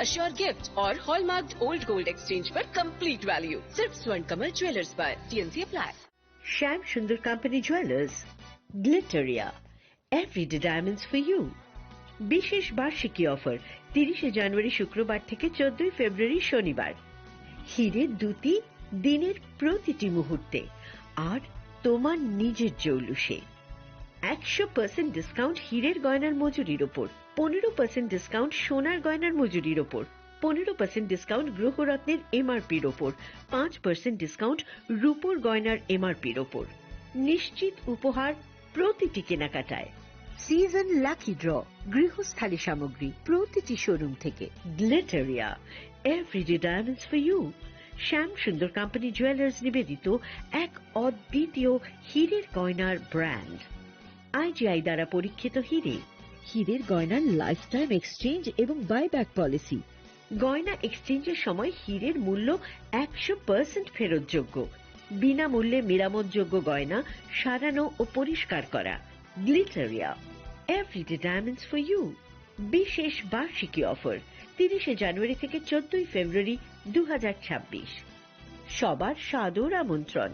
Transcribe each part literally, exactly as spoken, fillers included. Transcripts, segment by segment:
Assure gift और hallmarked old gold exchange पर complete value सिर्फ स्वर्ण कमल ज्वेलर्स पर। TNC apply. Shyam Sundar company jewellers, Glitteria, everyday diamonds for you. বিশেষ বার্ষিকী অফার, তিরিশে জানুয়ারি শুক্রবার থেকে চোদ্দই ফেব্রুয়ারি শনিবার। হীরের দ্যুতি দিনের প্রতিটি মুহূর্তে, আর তোমার নিজের জৌলুসে। একশো পার্সেন্ট ডিসকাউন্ট হীরের গয়নার মজুরির ওপর, পনেরো পার্সেন্ট ডিসকাউন্ট সোনার গয়নার মজুরির ওপর, পনেরো পার্সেন্ট ডিসকাউন্ট গ্রহরত্নের এমআরপির ওপর, পাঁচ পার্সেন্ট ডিসকাউন্ট রূপোর গয়নার এমআরপির ওপর। নিশ্চিত উপহার প্রতিটি কেনাকাটায়। সিজন লাকি ড্র, গৃহস্থালী সামগ্রী প্রতিটি শোরুম থেকে। Glitteria, everyday diamonds for you. Shyam Sundar company jewellers নিবেদিত এক অদ্বিতীয় হীরের গয়নার ব্র্যান্ড। আইজিআই দ্বারা পরীক্ষিত হীরে। হীরের গয়নার লাইফ টাইম এক্সচেঞ্জ এবং বাইব্যাক পলিসি। গয়না এক্সচেঞ্জের সময় হীরের মূল্য একশো পার্সেন্ট ফেরতযোগ্য। বিনামূল্যে মেরামতযোগ্য গয়না সারানো ও পরিষ্কার করা। Glitteria, everyday diamonds for you. বিশেষ বার্ষিকী অফার, তিরিশে জানুয়ারি থেকে চোদ্দই ফেব্রুয়ারি দু হাজার ছাব্বিশ। সবার সাদর আমন্ত্রণ।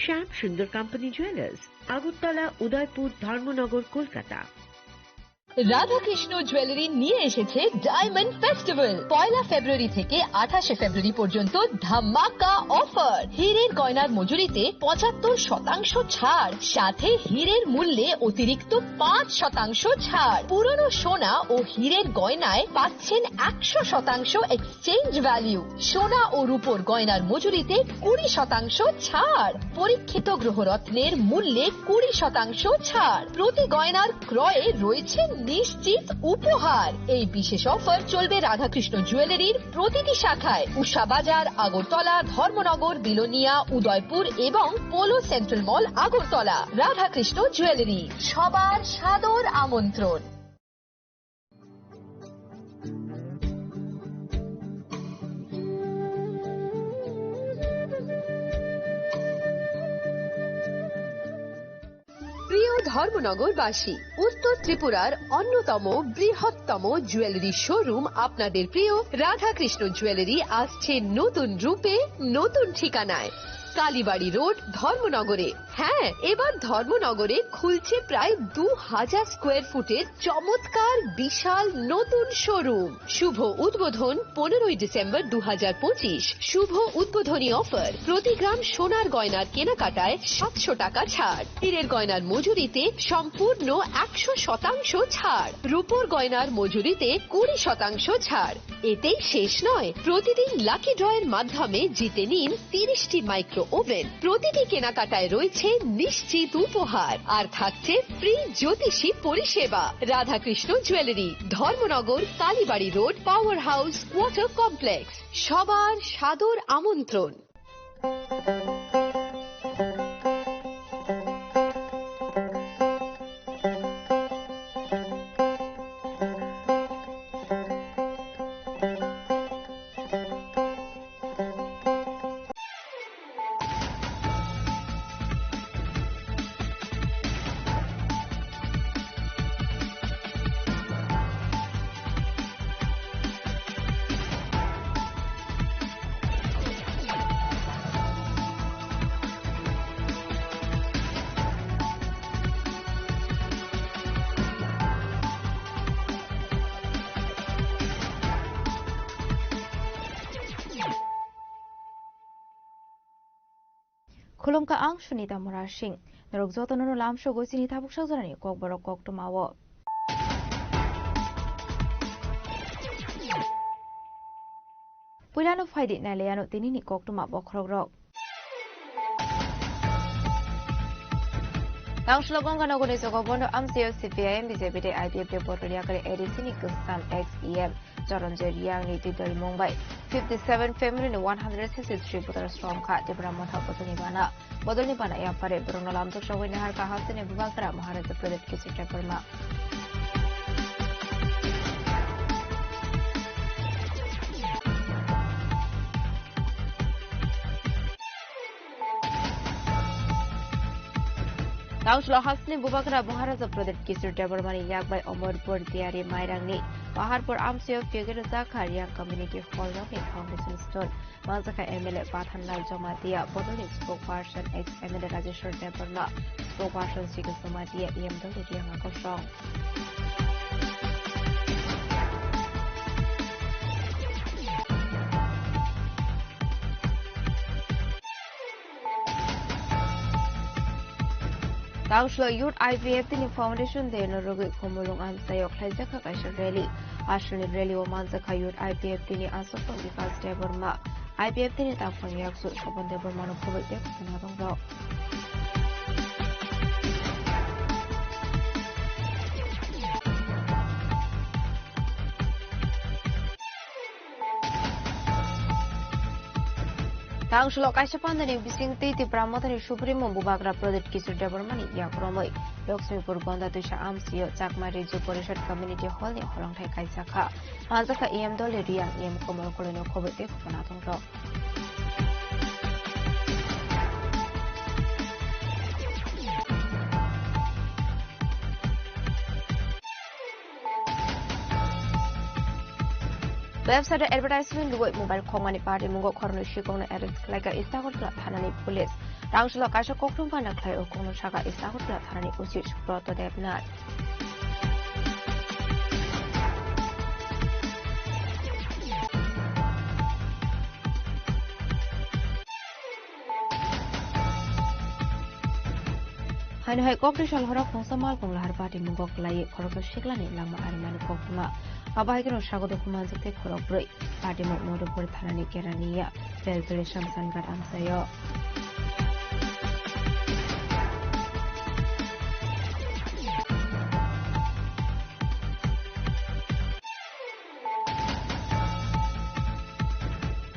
শ্যাম সুন্দর কোম্পানি জুয়েলার্স, আগরতলা, উদয়পুর, ধর্মনগর, কলকাতা। রাধাকৃষ্ণ জুয়েলারি নিয়ে এসেছে ডায়মন্ড ফেস্টিভ্যাল। পয়লা ফেব্রুয়ারি থেকে আঠাশে ফেব্রুয়ারি পর্যন্ত ধামাকা অফার। হীরের গয়নার মজুরিতে পঁচাত্তর শতাংশ ছাড়, সাথে হীরের মূল্যে অতিরিক্ত পাঁচ শতাংশ ছাড়। পুরনো সোনা ও হীরের গয়নায় পাচ্ছেন একশো শতাংশ এক্সচেঞ্জ ভ্যালু। সোনা ও রূপোর গয়নার মজুরিতে কুড়ি শতাংশ ছাড়। পরীক্ষিত গ্রহরত্নের মূল্যে কুড়ি শতাংশ ছাড়। প্রতি গয়নার ক্রয়ে রয়েছে নিশ্চিত উপহার। এই বিশেষ অফার চলবে রাধাকৃষ্ণ জুয়েলারির প্রতিটি শাখায়, উষা বাজার, আগরতলা, ধর্মনগর, বিলোনিয়া, উদয়পুর এবং পোলো সেন্ট্রাল মল, আগরতলা। রাধাকৃষ্ণ জুয়েলারি, সবার সাদর আমন্ত্রণ। প্রিয় ধর্মনগরবাসী, উত্তর ত্রিপুরার অন্যতম বৃহত্তম জুয়েলারি শোরুম আপনাদের প্রিয় রাধাকৃষ্ণ জুয়েলারি আসছে নতুন রূপে, নতুন ঠিকানায়। কালীবাড়ি রোড, ধর্মনগরে। হ্যাঁ, এবার ধর্মনগরে খুলছে প্রায় দু হাজার স্কোয়ার ফুটের চমৎকার বিশাল নতুন শোরুম। শুভ উদ্বোধন পনেরোই ডিসেম্বর দু হাজার পঁচিশ। শুভ উদ্বোধনী অফার, প্রতি গ্রাম সোনার গয়নার কেনাকাটায় সাতশো টাকা ছাড়, হীরের গয়নার মজুরিতে সম্পূর্ণ একশো শতাংশ ছাড়, রূপোর গয়নার মজুরিতে কুড়ি শতাংশ ছাড়। এতেই শেষ নয়, প্রতিদিন লাকি ড্রয়ের মাধ্যমে জিতে নিন তিরিশটি মাইক্রো ওভেন। প্রতিটি কেনাকাটায় রয়েছে নিশ্চিত উপহার, আর থাকছে ফ্রি জ্যোতিষী পরিষেবা। Radhakrishna jewellery, Dharmanagar, Kalibari road, power house, water complex. সবার সাদর আমন্ত্রণ। Khulumkha, ang Sunita Murasing. Norok jotono no lamsogo chini tabuk sajorani kokborok koktwmao. Puilano phaidi nailaiano tinini koktwma bokhorokrok. Tangshlo Ganga nogorni jogo bondo amchaio C P I M, B J P tei I P F ni bodol yakari A D C ni kwcham ex E M Charanjoy Reang ni twi dorimung bai fifty seven family ni one hundred sixty three voters romkha Tipra Motha bodolni bana. Bodolni bana yaphare borokno lamjak rogwi naharkha hasteni Bubagra Maharaja Pradyot Kishore Debbarma. Tauchlo hasteni bubagra Maharaja Pradip Kishore Debbarmani yak bai Omorpur Diari Mairangni Paharpur amchaio phiyogwi rwjak kha Reang Community Hall nokni foundation stone. Manjakha M L A Pathanlal Jamatia, bodolni spokesperson ex M L A Rajeshwar Debbarma, spokesperson Sikis Jamatia, E M Dolly Reang Akosong. Tauchlo Youth I P F T ni Foundation Day no rwgwi Khumulwng amchaio khlaijak kha kaisa rally. Aswkni rally o manjakha Youth I P F T ni Aswk Vikas Debbarma, I P F T ni Taphang Yaksu Swapon Debbarma no khobwi tei khobwi natongrok. Tangsulo kaisa pandani bising twi Tipra Mothani Supremo Bubagra Pradip Kishore Debbarmani yakromwi Lakshmipur Gonda Twisa amsio Chakma Riju Porishad Community Hall ni holongthai kaisa kha. Manjakha E M Dolly Reang, E M Komol Koloino khobwi tei khobwi natongrok. Website o advertisement rwui mobile khokmani patimungo khoroknwi sikokno arrest khlaikha East Agartala thanani police. Tangsulo kaisa koktwma gana khlai o kokno sakha East Agartala thanani O C Subrata Debnath. Haino hai kokni salhoro khongsa malkhung lahar patimungo kwlaiwi khoroksa siklani langma arimani koktwma. Abo hai kheno sago dukhu manjak tei khorokbrwi patimung Madhupur thanani Keraniya Belpele Shamsanghat amchaio.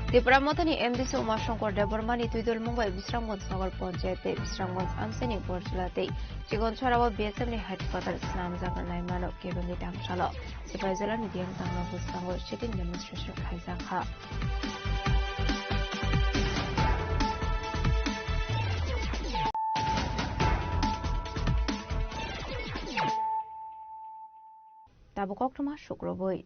Tipra Mothani M D C Uma Shankar Debbarmani twidulmung bai Bisramganj Nagar Panchayat tei Bisramganj amchaini Borjula tei Chikonchorao B S F ni headquarter snamjak naimano kebengwi tangchalo. Sipaijala ni biyang tangna bwskango sitting demonstration khaijak kha. Tabuk koktwma sukrubwi.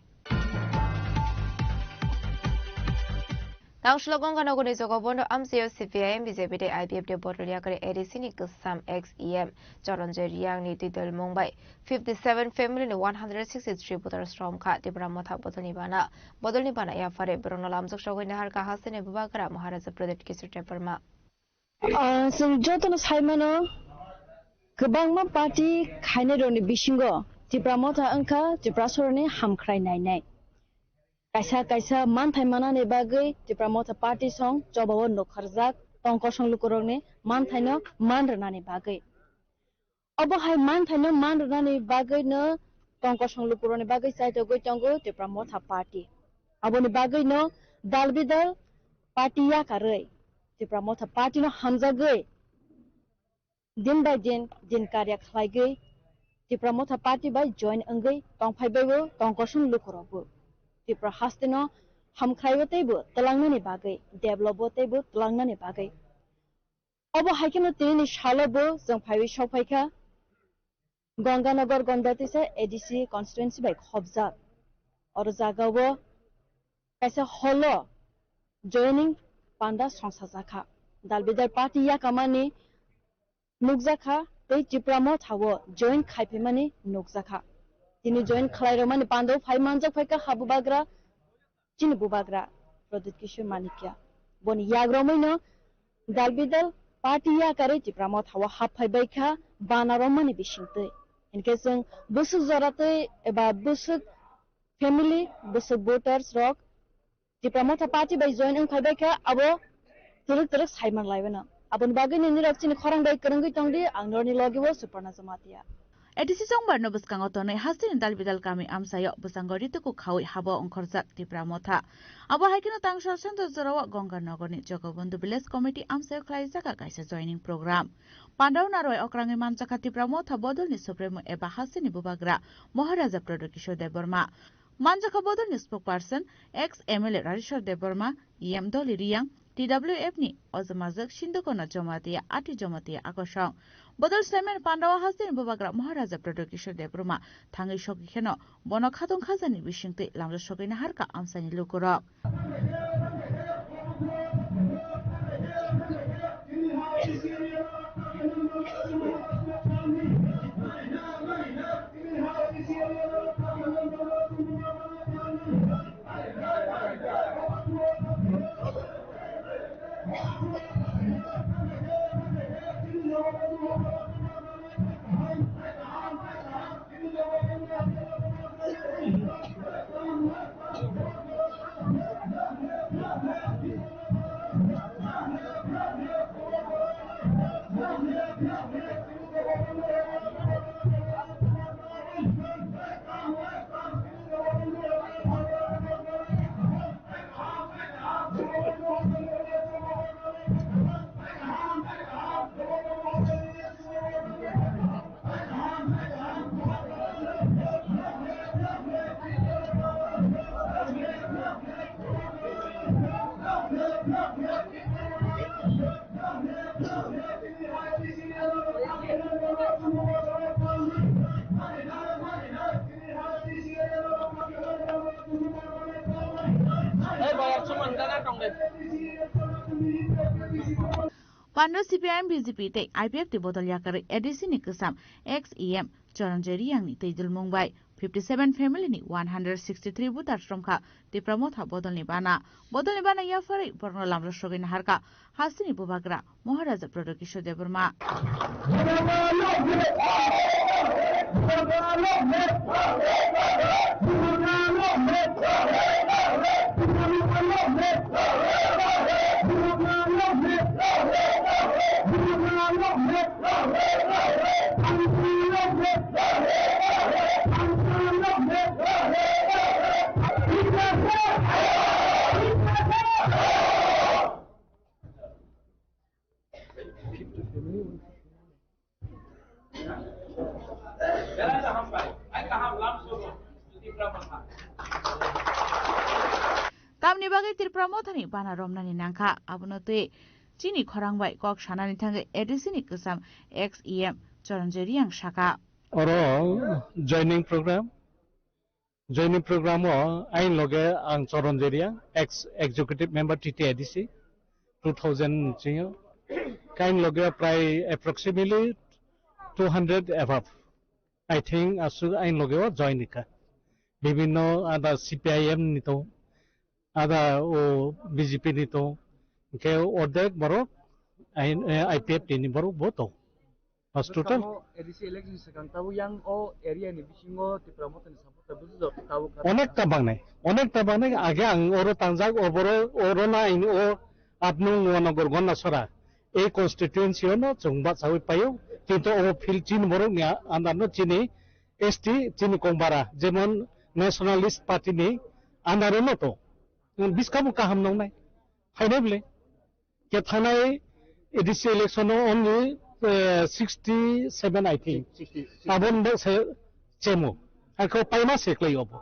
Tangsulo Gonganagarni Jogobondo amchaio C P I M, B J P tei I P F T bodol yakarwi A D C ni kwsam ex E M Choranjoy Reang ni twidulmung bai fifty seven family ni one hundred sixty three voters romkha Tipra Motha bodolni bana. Bodolni bana yaphare borokno lamjak sogwi naharkha hasteni bubagra Maharaja Pradip Kishore Debbarma. Ah, chwng jotono sai mano, kwbangma party khainairokni bisingo Tipra Motha wngkha Tiprasarokni hamkhrai nainai. Kaisa kaisa manthai manani bagwi Tipra Motha party song chobao nukharjak tong kosong lukurokni manthaino man rwnani bagwi. Obo hai manthaino man rwnani bagwino tong kosong lukurokni bagwi chaitogwi tongo Tipra Motha party. Aboni bagwino dal bidal party yakarwi Tipra Motha party no hamjagwi din bai din, din karya khlaigwi Tipra Motha party bai join wngwi tongphai baibo tong kosong lukurokbo. Tipra hasteno hamkhraio teibo twlangnani bagwi, develop o teibo twlangnani bagwi. Obo hai kheno tinini salo bo chwng phaiwi sok phaikha Ganganagar Gandhatisa A D C constituency bai khopjak. Oro jagao kaisa hall o joining panda songsajakha. Dal bidal party yakamani nukjakha tei Tipra Motha o join khaiphaimani nukjakha. Tini join khlairokmani panda o phai manjak phaikha ha bubagra chini bubagra Pradip Kishore Manikya. Boni yagromwino dal bidal party yakarwi Tipra Motha o happhai baikha bana romani bisingtwi. Hinkhe chwng bwswk joratwi eba bwswk family, bwswk voters rok Tipra Motha party bai join wngphai baikha, abo twrwk twrwk saiman laiwino. Aboni bagwi nini rok chini khorang bai kwrwngwi tongdi, ang norni logi o Suparna Jamatia. A D C chongbar no bwskango tonwi hasteni dal bidal kami amchaio bwskango rituku khaui habo ongkhorjak Tipra Motha. Abo hai kheno tangsa sendo jorao Ganganagarni Jogobondhu Village Committee amchaio khlaijak kaisa joining program. Pandao narwai okrangwi manjakha Tipra Motha bodolni supremo eba hasteni bubagra Maharaja Pradip Kishore Debbarma. Manjakha bodolni spokesperson ex M L A Rajeshwar Debbarma, E M Dolly Reang, T W F ni Ojamajak Sindhukona Jamatia, Ati Jamatia Akosong. Bodol Slemen Pandao hasteni bubagra Maharaja Pradyot Kishore Debbarma thangwi sokwi kheno bono khatung khajani bisingtwi lamjak sokwi naharkha amchaini lukurok. Pando C P I M B J P tei I P F T bodol yakarwi A D C ni kwcham ex E M Charanjoy Reang ni twi dulmung bai fifty seven family ni one hundred sixty three voters romkha Tipra Motha bodol ni bana. Bodol ni bana yapharwi borokno lamjak sogwi naharkha hasteni bubagra Maharaja Pradyot Kishore Debbarma. Tamni bagwi Tripura Mothani bana romnani nangkha, abono twi chini khorang bai kok sanani thangwi A D C ni kwcham ex E M Charanjoy Reang saka. Oro joining program, joining program o ain loge ang Charanjoy Reang, ex executive member T T A D C, two thousand chingo. Kain loge prai approximately two hundred above. I think aswk ain loge o join kha. Bibhinno ada C P I M ni to, ada o B J P ni to, ke ordek borok I P F T ni borok bo to. Hospital. Bwskango A D C election swkang tabuk yang o area ni bisingo Tipra Mothani supporter busu jok tabuk kha. Onekta bangnai, onekta bangnai. Age ang oro tangjak, oboro, oro na ini o Atnung Wanogor Gondasora. Ei constituency ono chwng bachawi paio. Kintu o field chini borok ni andar no chini S T chini kongbara, jemon Nationalist Party ni andar no to. Biskamo kaham nongnai. Phainai bwle. Ke thanai A D C election o only, eh, sixty seven, I think. Sixty, sixty. Abon bo se chemo. Ako paima se klai obo.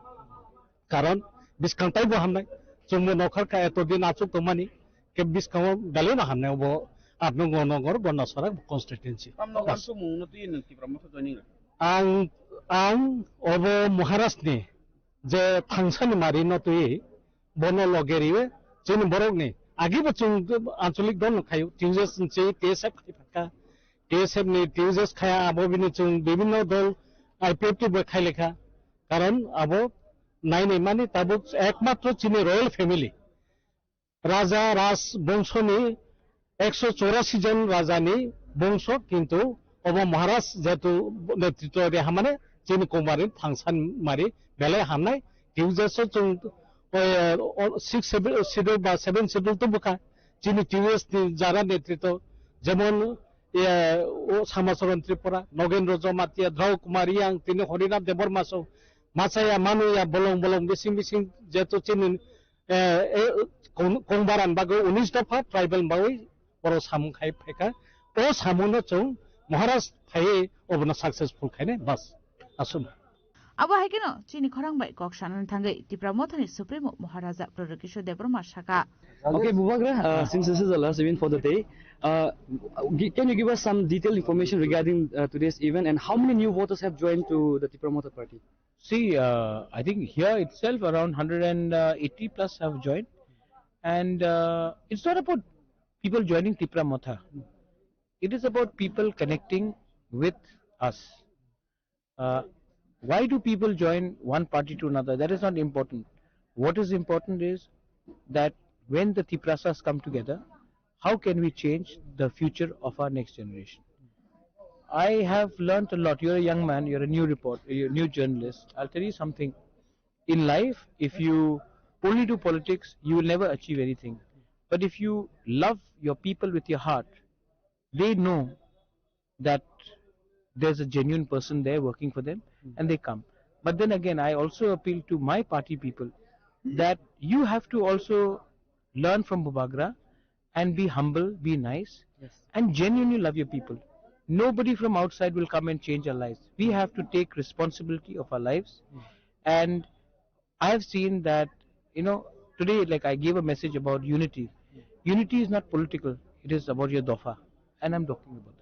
Karon biskang taibo hamnai. Chwngbo nokhar ka eto din achuk tongmani. Ke biskango belai no hamnai obo Atnung Wanogor Gondasora constituency. Tamno Bas. Wansukmung no twi nwng Tipra Motha joining rw. Ang, ang obo Maharaj ni je thangsani mari no twi bono loge riwe, chini borok ni agi bo chwng anchalik dol no khayo, T U S ni se T S F khai phaikha, T S F ni T U S khaya abo bini chwng bibhinno dol I P F T bo khai lekha, karon abo nai nai mani tabuk ekmatro chini royal family, Raja Raj bongso ni ekso chorasi jon raja ni bongso, kintu obo Maharaj jehetu netritwo ri hamane chini Kumari thangsan mari belai hamnai. T U S o chwng, eh, o, six schedule, schedule ba seven schedule to bwkha chini T U S ni jara netritwo, jemon, eh, o Samacharan Tripura, Nogendra Jamatia, Drau Kumar Reang, tini Harinath Debbarma so, machaya manuya bolong bolong bising bising jehetu chini eh, eh, kong-, kongbaran bagwi unis dopha tribal bagwi borok samung khai phaikha. O samungno chwng Maharaj phaiwi obono successful khainai bas. Aswk. Abo hai kheno chini khorang bai kok sanani thangwi Tipra Mothani Supremo Maharaja Pradyot Kishore Debbarma sakha. Okay, Bubagra, uh, since this is the last event for the day, uh, gi- can you give us some detailed information regarding uh, today's event and how many new voters have joined to the Tipra Motha party? See, uh, I think here itself around one hundred eighty plus have joined. And uh, it's not about people joining Tipra Motha. It is about people connecting with us. Uh, why do people join one party to another? That is not important. What is important is that when the Tiprasas come together, how can we change the future of our next generation? I have learned a lot. You're a young man, you're a new report, you're a new journalist. I'll tell you something. In life, if you only do politics, you will never achieve anything. But if you love your people with your heart, they know that there's a genuine person there working for them, and they come. But then again, I also appeal to my party people that you have to also learn from Bubagra and be humble, be nice, Yes. and genuinely love your people. Nobody from outside will come and change our lives. We have to take responsibility of our lives. And I have seen that, you know, today, like, I gave a message about unity. Unity is not political, it is about your dofa. And I'm talking about that.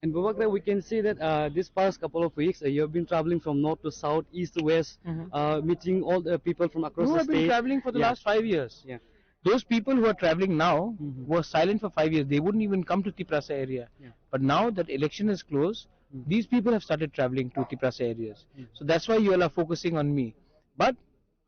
And Bubagra, we can see that uh, this past couple of weeks uh, you have been traveling from north to south, east to west, Mm-hmm. uh, meeting all the people from across Who the have been state. traveling for the Yeah. last five years? Yeah. Those people who are traveling now Mm-hmm. were silent for five years. They wouldn't even come to Tiprasa area. Yeah. But now that election is closed, Mm. these people have started traveling to Tiprasa areas. Mm. So that's why you all are focusing on me. But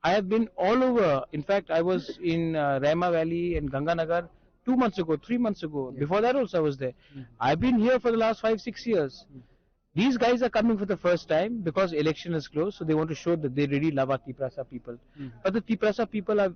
I have been all over. In fact, I was in uh, Rema Valley and Ganganagar two months ago, three months ago. Yeah. Before that also, I was there. Mm. I've been here for the last five, six years. Mm. These guys are coming for the first time because election is closed, so they want to show that they really love our Tiprasa people. Mm. But the Tiprasa people are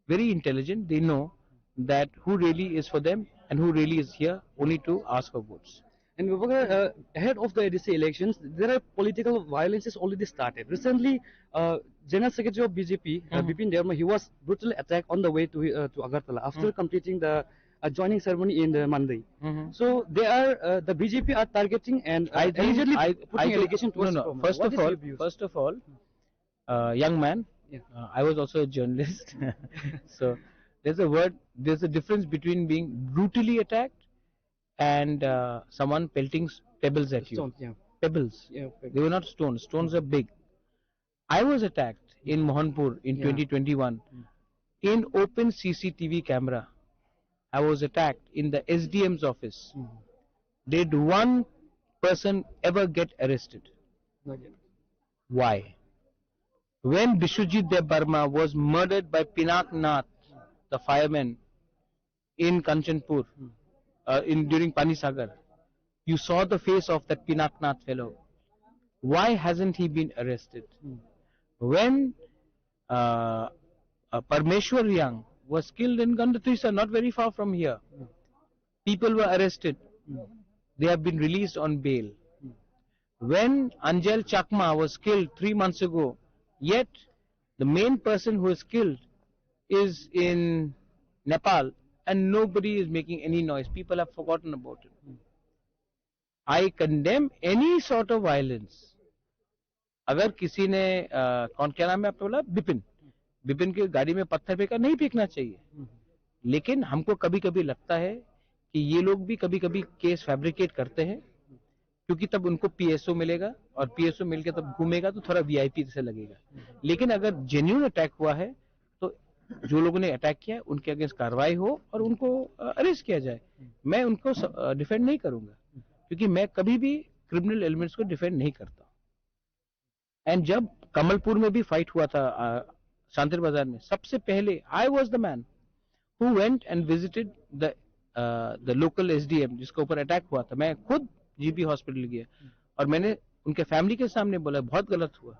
very intelligent. They know that who really is for them and who really is here only to ask for votes. And Bubagra, uh, ahead of the A D C elections, there are political violence is already started. Recently, uh, General Secretary of B J P, uh, Mhm. Bipin Debbarma, he was brutally attacked on the way to uh, to Agartala after Mhm. completing the uh, joining ceremony in the Monday. Mhm. So they are uh, the B J P are targeting and uh, I think allegedly I, putting I think, allegation no, towards no. Debbarma. First What of is all, your views? First of all, uh, young man, Yeah. uh, I was also a journalist. So there's a word, there's a difference between being brutally attacked and uh, someone pelting s- pebbles at you. Stones, yeah. Pebbles. Yeah, pebbles. They were not stones. Stones are big. I was attacked in Mohanpur in Yeah. twenty twenty-one. Mm. In open C C T V camera, I was attacked in the S D M's office. Mm. Did one person ever get arrested? Not yet. Why? When Biswajit Debbarma was murdered by Pinak Nath, the fireman, in Kanchanpur, Hmm. uh, in during Panisagar, you saw the face of that Pinaknath fellow. Why hasn't he been arrested? Hmm. When uh, uh, Parmeshwar Yang was killed in Gandatrisa, not very far from here, Hmm. people were arrested. Hmm. They have been released on bail. Hmm. When Anjel Chakma was killed three months ago, yet the main person who is killed is in Nepal and nobody is making any noise. People have forgotten about it. I condemn any sort of violence. अगर किसी ने अ, कौन क्या नाम है आपका बोला? बिपिन। बिपिन की गाड़ी में पत्थर फेंका, नहीं फेंकना चाहिए। लेकिन हमको कभी कभी लगता है कि ये लोग भी कभी कभी केस फैब्रिकेट करते हैं, क्योंकि तब उनको पीएसओ मिलेगा और पीएसओ मिलके तब घूमेगा तो थोड़ा वीआईपी जैसे लगेगा। लेकिन अगर जेन्यून अटैक हुआ है तो जो लोगों ने अटैक किया है उनके अगेंस्ट कार्रवाई हो और उनको अरेस्ट किया जाए। मैं उनको डिफेंड नहीं करूंगा, क्योंकि मैं कभी भी क्रिमिनल एलिमेंट्स को डिफेंड नहीं करता। एंड जब कमलपुर में भी फाइट हुआ था अ, शांतिर बाजार में, सबसे पहले I was the man who went and visited the the local SDM जिसके ऊपर अटैक हुआ था। मैं खुद जीबी हॉस्पिटल गया और मैंने उनके फैमिली के सामने बोला, बहुत गलत हुआ।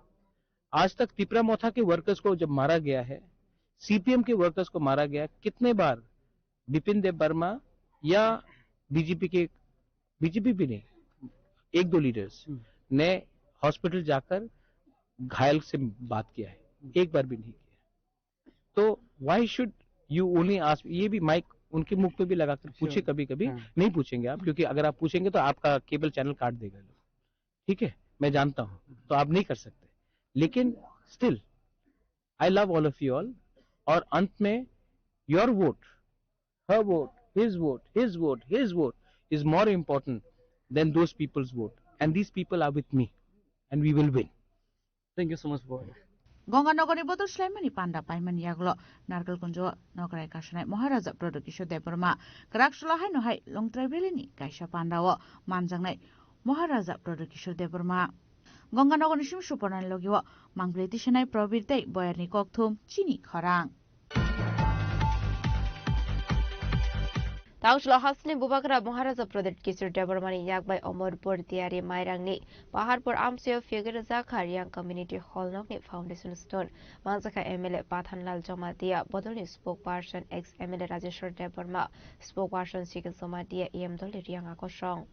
आज तक तिपरा मोथा के वर्कर्स को जब मारा गया है, सीपीएम के वर्कर्स को मारा गया, कितने बार बिपिन देव वर्मा या बीजेपी के, बीजेपी भी नहीं, एक दो लीडर्स हम्म। ने हॉस्पिटल जाकर घायल से बात किया है? हम्म। एक बार भी नहीं किया। तो why should you only ask? ये भी माइक उनके मुख पे भी लगाकर पूछे कभी कभी। हाँ। नहीं पूछेंगे आप, क्योंकि अगर आप पूछेंगे तो आपका केबल चैनल काट देगा लोग। ठीक है, मैं जानता हूँ, तो आप नहीं कर सकते। लेकिन still I love all of you all। और अंत में your vote, her vote, his vote, his vote, his vote is more important than those people's vote, and these people are with me, and we will win। Thank you so much for Ganga Nogorni bodol swlaimani panda paimani yagulo Narkel Kunjo nokrai kasanai Maharaja Pradyot Kishore Debbarma kwrak solo haino hai Longtrai Valley ni kaisa panda o manjaknai Maharaja Pradyot Kishore Debbarma. Ganga Nogorni simi Supornani logi o mangpili tisanai Probir tei Boyarni kokthum chini khorang. Tauchlo hasteni bubagra Maharaja Pradyot Kishore Debbarmani yakbai Omorpur Tiyari Mairangni Paharpur amchaio phiyogwi rwjak kha Riyang Community Hall nokni foundation stone. Manjakha M L A Pathanlal Jamatia, bodolni spokesperson ex M L A Rajeshwar Debbarma, spokesperson Sikil Jamatia, E M dolni Riyang Akosong.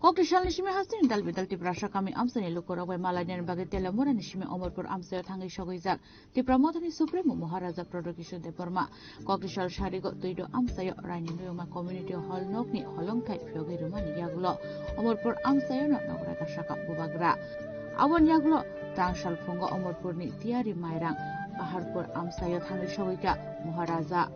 Kokti salni simi hasteni dal bidal Tiprasa kami amchaini lukurok bai malainani bagwi Telamurani simi Omorpur amchaio thangwi sogwijak Tipra Mothani Supremo Maharaja Pradyot Kishore Debbarma. Kokti sal sarigo Twido amchaio Raini Nuyungma Community Hall nokni holongthai phiyogwi rwmani yagulo Omorpur amchaiono nokrai kasaka bubagra. Aboni yagulo tangsal phungo Omorpurni Tiyari Mairang Paharpur amchaio thangwi sogwikha Maharaja.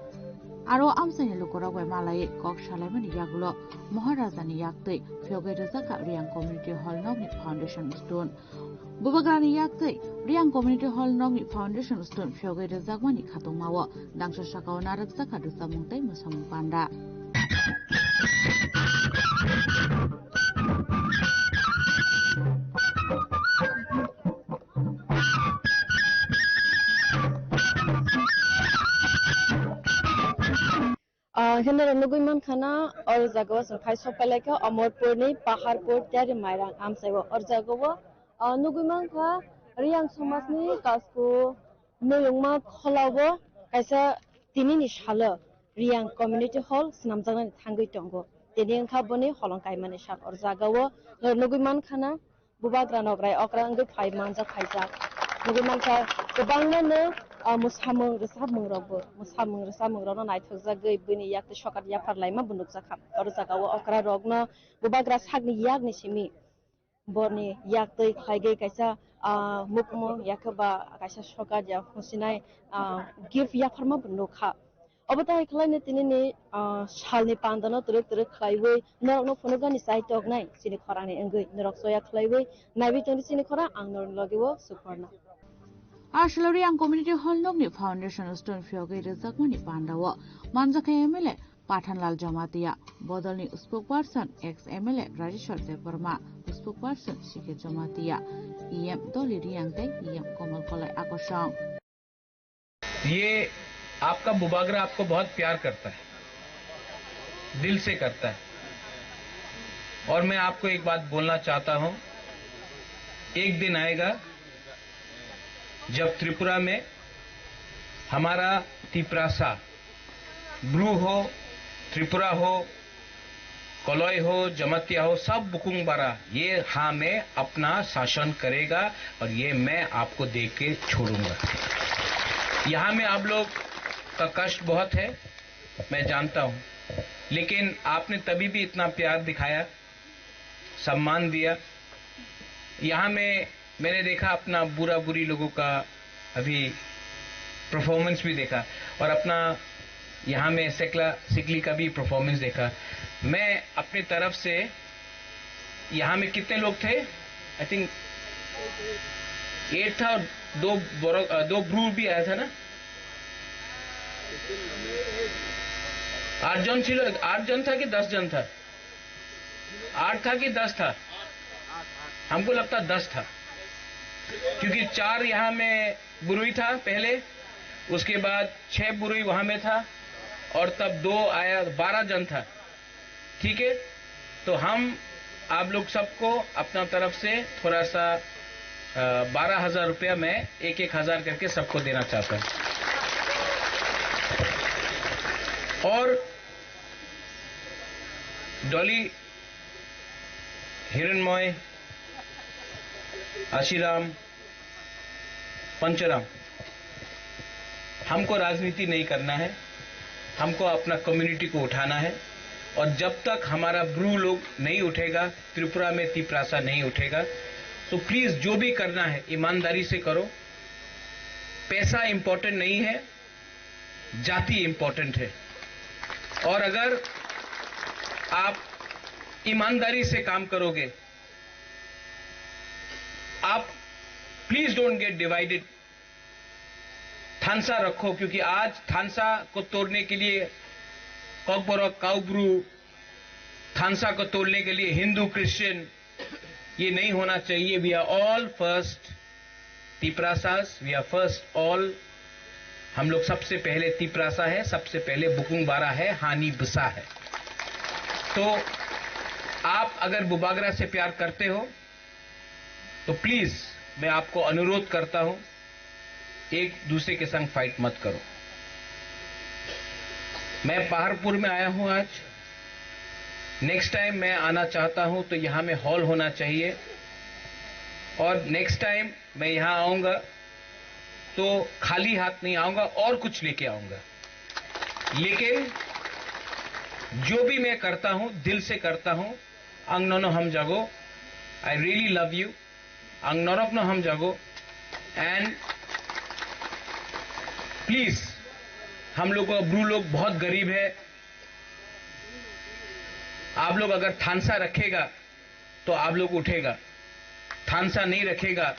Aro amchaini lukurok bai malaiwi kok salaimani yagulo Maharajani yaktwi phiyogwi rwjakha Riyang Community Hall nokni foundation stone. Bubagrani yaktwi Riyang Community Hall nokni foundation stone phiyogwi rwjakmani khatungmao dangsa sakao narwkjakha rwchapmung tei mwsamung panda. Ah, hwnwi nugwi mankha na, o jagao chwng phai sok pailai kha Omorpurni Paharpur Tiyari Mairang amchaio. O jagao, ah, nugwi mankha Riyang somajni kasku Nuyungma Kholao kaisa tinini salo Riyang Community Hall swnamjaknani thangwi tongo. Tini wngkha boni holong kaimani sal. O jagao nugwi mankha na, bubagra nokrai okra wngwi phai manjak phaijak. Nugwi mankha kwbangma no, ah, mwsamung rwchapmung rokbo, mwsamung rwchapmung rokno naithokjagwi bini yaktwi sokat yaphar laima bo nukjakha. Oro jagao okra rokno bubagra sakni yakni simi borni yaktwi khlaigwi kaisa, ah, mukmung yakhe ba kaisa sokat ya phusinai, ah, gift yapharma bo nukha. Obo tai khlaino tinini, ah, salni pandano twrwk twrwk khlaiwi norokno phunukgani chai toknai chini khorangni wngwi norok choya khlaiwi naiwi tongdi chini khorang ang norokni logio Suporna. Aswlwi ang Community Hall nokni foundation stone phiyogwi rwjakmani pandao manjakha M L A Pathanlal Jamatia, bodolni spokesperson ex M L A Rajeshwar Debbarma, spokesperson C K Jamatia, E M Dolly Riang tei E M Komal Kolai Akosong. ये आपका बुबागरा आपको बहुत प्यार करता है, दिल से करता है। और मैं आपको एक बात बोलना चाहता हूं, एक दिन आएगा जब त्रिपुरा में हमारा तिप्रासा, ब्रू हो, त्रिपुरा हो, कलय हो, जमातिया हो, सब बुकुंग बारा, ये हाँ में अपना शासन करेगा और ये मैं आपको दे के छोड़ूंगा। यहाँ में आप लोग का कष्ट बहुत है, मैं जानता हूँ, लेकिन आपने तभी भी इतना प्यार दिखाया, सम्मान दिया। यहाँ में मैंने देखा अपना बूढ़ा बूढ़ी लोगों का अभी परफॉर्मेंस भी देखा और अपना यहाँ में सेकला सिकली का भी परफॉर्मेंस देखा। मैं अपनी तरफ से यहाँ में कितने लोग थे? आई थिंक एट था और दो बोरो, अ, दो ब्रू भी आया था ना? आठ जन ছিল, आठ जन था कि दस जन था? आठ था कि दस था? हमको लगता दस था, क्योंकि चार यहाँ में बुरुई था पहले, उसके बाद छह बुरुई वहां में था, और तब दो आया, बारह जन था। ठीक है, तो हम आप लोग सबको अपना तरफ से थोड़ा सा, अ, बारह हजार रुपया मैं एक एक हजार करके सबको देना चाहता हूँ। और डॉली, हिरणमय, आशीराम, पंचराम, हमको राजनीति नहीं करना है, हमको अपना कम्युनिटी को उठाना है। और जब तक हमारा ब्रू लोग नहीं उठेगा, त्रिपुरा में तिपरासा नहीं उठेगा, तो प्लीज, जो भी करना है, ईमानदारी से करो। पैसा इंपॉर्टेंट नहीं है, जाति इंपॉर्टेंट है। और अगर आप ईमानदारी से काम करोगे, आप, प्लीज डोंट गेट डिवाइडेड। थानसा रखो, क्योंकि आज थानसा को तोड़ने के लिए ककबरक, काउब्रू, थानसा को तोड़ने के लिए हिंदू, क्रिश्चियन, ये नहीं होना चाहिए। We are all first Tiprasas, we are first all। हम लोग सबसे पहले तिप्रासा है, सबसे पहले बुकुंग बारा है, हानी बसा है। तो आप अगर बुबागरा से प्यार करते हो, तो प्लीज, मैं आपको अनुरोध करता हूं, एक दूसरे के संग फाइट मत करो। मैं पहाड़पुर में आया हूं आज, नेक्स्ट टाइम मैं आना चाहता हूं तो यहां में हॉल होना चाहिए, और नेक्स्ट टाइम मैं यहां आऊंगा तो खाली हाथ नहीं आऊंगा, और कुछ लेके आऊंगा। लेकिन जो भी मैं करता हूं, दिल से करता हूं। Ang nono hamjago, I really love you। Ang norokno hamjago। And please, हम लोग को, ब्रू लोग बहुत गरीब है। आप लोग अगर थानसा रखेगा तो आप लोग उठेगा, थानसा नहीं रखेगा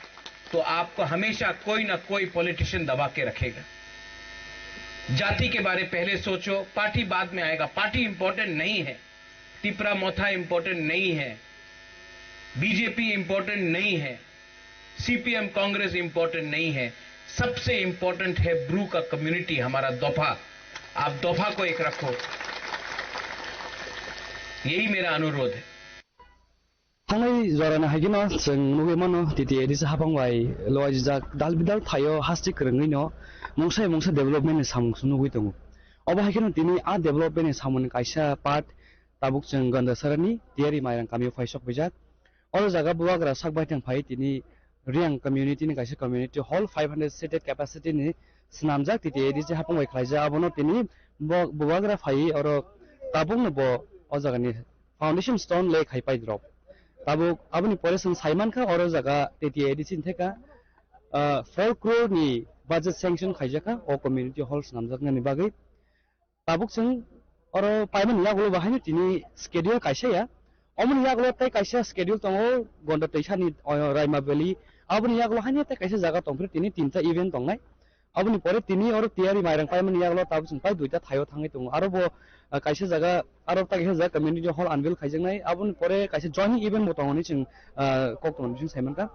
तो आपको हमेशा कोई ना कोई पॉलिटिशियन दबा के रखेगा। जाति के बारे पहले सोचो, पार्टी बाद में आएगा। पार्टी इंपॉर्टेंट नहीं है, तिपरा मोथा इंपॉर्टेंट नहीं है, बीजेपी इंपॉर्टेंट नहीं है, सीपीएम कांग्रेस इंपॉर्टेंट नहीं है। सबसे इंपॉर्टेंट है ब्रू का कम्युनिटी, हमारा दोफा। आप दोफा को एक रखो, यही मेरा अनुरोध है। Thangnai jorani hai kheno chwng nugwi mano, T T A D C hapang bai loaijak dal bidal thaio haste kwrwngwi no mungsa mungsa development ni samung nugwi tongo. Obo hai kheno tini a development ni samung ni kaisa part tabuk chwng Gandasarani Tiyari Mairang kamio phai sok phaijak. Oro jaga bubagra sak baithang phai tini Reang community ni kaisa community hall five hundred seated capacity ni swnamjak T T A D C hapang bai khlaijak. Abono tini bo bubagra phai oro tabuk no bo o jaga ni foundation stone lay khai pai drop. Tabuk aboni pore chwng sai mankha oro jaga T T A D C ni theka, ah, four crore ni budget sanction khaijakha o community hall swnamjaknani bagwi. Tabuk chwng oro paimani yagulo bahaino tini schedule kaisa ya. Omoni yagulo tei kaisa schedule tongo Gonda Teisani, o, Raima Valley. Aboni yagulo haino tei kaisa jaga tongphuru tini tinta event tongnai. Aboni pore tini oro Tiyari Mairang paimani yagulo tabuk chwng pai duita thaio thangwi tongo. Aro bo, ah, kaisa jaga, aro ta kaisa jaga community hall unveil khaijaknai. Aboni pore kaisa joining event bo tongo hinwi chwng, ah, kok tongmani bising sai mankha.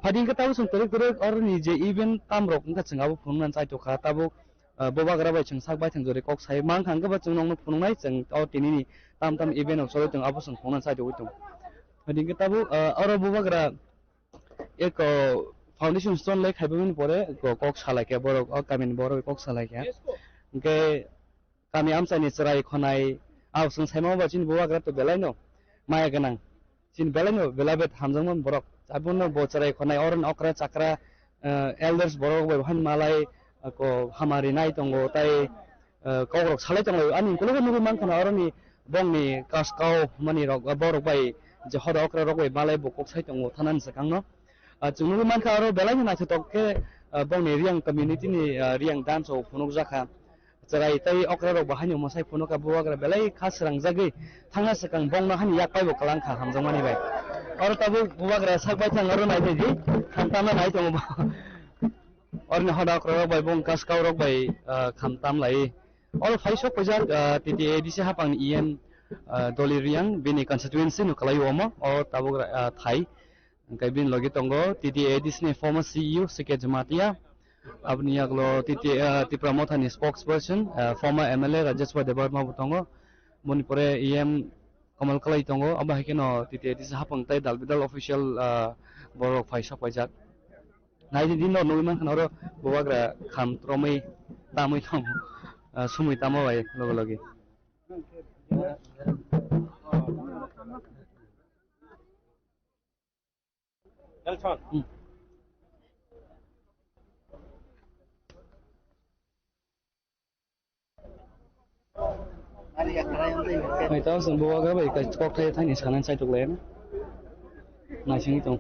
Phaidi hwnkhe tabuk chwng twrwk twrwk oroni je event tamrok wngkha chwng abo phunuknani chaitokha. Tabuk, ah, bubagra bai chwng sak baithang jori kok sai mankha, hwnkhe bo chwng nokno phunuknai chwng o tinini tam tam event rok choli tongo abo chwng phunuknani chaitogwi tongo. Phaidi hwnkhe tabuk, ah, oro bubagra eko foundation stone lai khaibamani pore ko kok salai khe borok o kamini borok kok salai khe. Hwnkhe kami amchaini chwrai khonai, ah, chwng saimano ba chini bubagra to belaino maya gwnang, chini belaino belai bet hamjakma borok. Abono bo chwrai khonai, oroni okra chakra, eh, elders borok bai hani malai, eh, ko hamari nai tongo, tai, eh, kokrok salai tongo. Ani ukulok nugwi mankha na oroni bongni kaskau mani rok, eh, borok bai je hoda okra rok bai malai bo kok sai tongo thanani swkangno. Ah, chwng nugwi mankha oro belai no naithotok khe, ah, bongni Reang community ni, ah, Reang dance o phunukjakha. Chwrai tei okra rok bo haino mwsai phunukha, bubagra belai kha srangjagwi thangna swkang bongno hani yak paibo kwlangkha hamjakmani bai. Oro tabuk bubagra sak baithang oro nai phaidi, kham tamna nai tongo bo. Oroni hoda okra rok bai bong kaskau rok bai, ah, kham tam lai. Oro phai sok paijak, ah, T T A D C hapangni E M, ah, Doli Reang, bini constituency no kwlai omo, o tabuk, ah, thai. Hwnkhe bini logi tongo T T A D C ni former C E O C K Jamatia, aboni yagulo T T, ah, Tipra Motha ni spokesperson, ah, former M L A Rajeshwar Debbarma bo tongo. Boni pore E M Kamal Kalai tongo, abo hai kheno T T A D C hapang tei dal bidal official, ah, borok phai sok paijak. Nai di, din no nugwi mankha oro bubagra kham tromwi tamwi tongo, ah, sumwi tamo bai logi logi. Nelson. Hmm. Mai tao song bubagra bai ka kok thai thani sanan sai tuk lai na. Nai sing tong.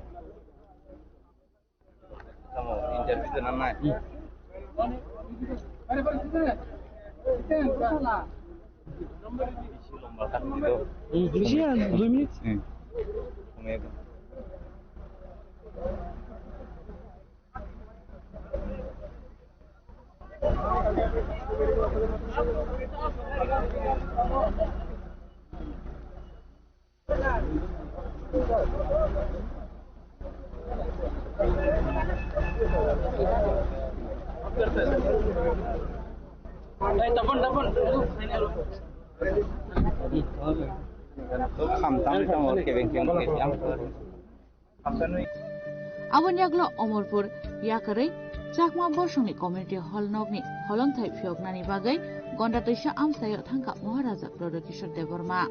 Hmm, bisi ya, dui minit. Hmm. Aboni yagulo Omorpur yakarwi Chakma Borsongni Community Hall nokni holongthai phiyoknani bagwi Gonda twisa amchaio thangkha Maharaja Pradyot Kishore Debbarma.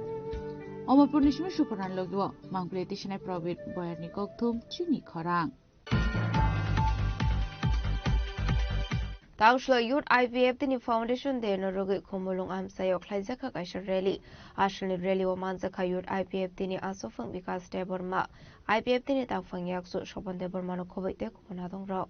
Omorpurni simi Suparna logio Mangpili tisinai Probit Boyarni kokthum chini khorang. Tangshlo Youth I P F T ni Foundation Day no rwgwi Khumulwng amchaio khlaijakha kaisa rally. Aswkni rally o manjakha Youth I P F T ni aswkphang Bikas Debbarma, I P F T ni tangphang yaksu Sopan Debbarma no khobwi tei kubun adongrok.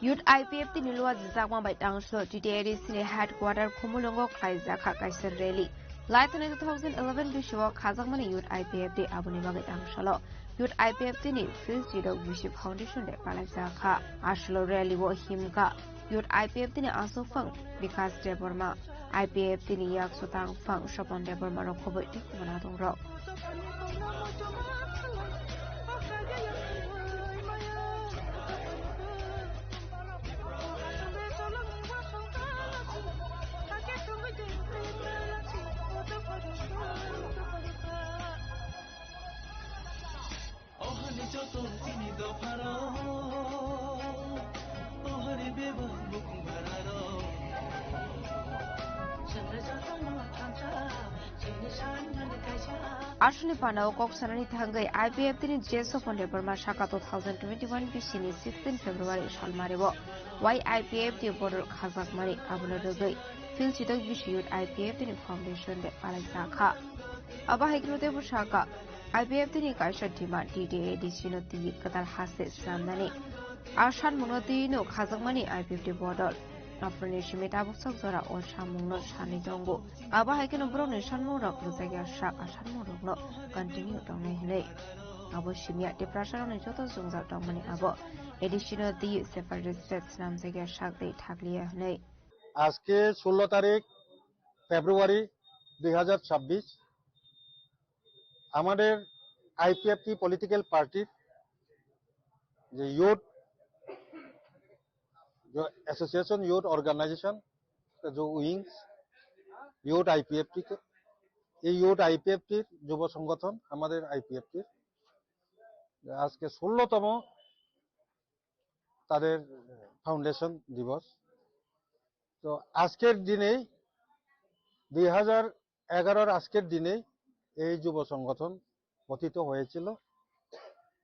Youth I P F T ni luajijakma bai tangso T T A D C ni headquarter Khumulwngo khlaijakha kaisa rally. Laithani two thousand eleven bisio khajakmani Youth I P F T aboni bagwi tangsalo Youth I P F T ni Phil Chidok Bisi Foundation de palaijakha. Aswlo rally o himkha Youth I P F T ni aswkphang Bikas Debbarma, I P F T ni yaksu tangphang Sopan Debbarma rok khobwi tei kubun adongrok. Aswkni panao kok sanani thangwi I P F T ni J Sopan Debbarma saka two thousand twenty-one bisini sixteen February salmario Y I P F T borok khajakmani abono rwgwi Phil Chidok Bisi Youth I P F T ni Foundation de palaijakha. Abo hai kheno teibo sakha, I P F T ni kaisa demand T T A D C no twi kwtal haste swnamnani. A sanmungno twi no khajakmani I P F T bodol. Aphuruni simi tabuk sok jora o samungno sanwi tongo. Abo hai kheno borokni sanmungrok rwjakya sak a sanmungrokno continue tongnai hwnwi. Abo simiya Tiprasarokni joto jwngjal tongmani abo A D C no twi separate state swnamjakya sak tei thakliya hwnwi. আজকে ষোলো তারিখ ফেব্রুয়ারি দুই হাজার ছাব্বিশ, আমাদের IPFT political পার্টির যে ইউথ, যে অ্যাসোসিয়েশন, ইউথ অর্গানাইজেশন, যে উইংস, ইউথ আইপিএফটি, এই ইউথ আইপিএফটির যুব সংগঠন আমাদের আইপিএফটির আজকে ষোলোতম তাদের ফাউন্ডেশন দিবস। তো আজকের দিনেই, দুই হাজার এগারোর আজকের দিনেই এই যুব সংগঠন গঠিত হয়েছিল।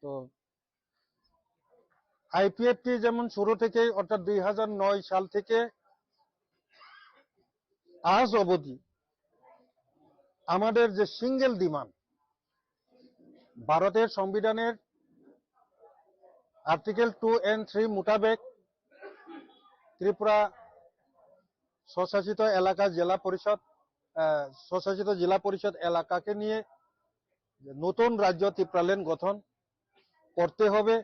তো আইপিএফটি যেমন শুরু থেকেই, অর্থাৎ দুই হাজার নয় সাল থেকে আজ অবধি আমাদের যে সিঙ্গেল ডিমান্ড, ভারতের সংবিধানের আর্টিকেল টু এন্ড থ্রি মোতাবেক ত্রিপুরা স্বশাসিত এলাকা জেলা পরিষদ, আহ, স্বশাসিত জেলা পরিষদ এলাকাকে নিয়ে নতুন রাজ্য ত্রিপুরাল্যান্ড গঠন করতে হবে।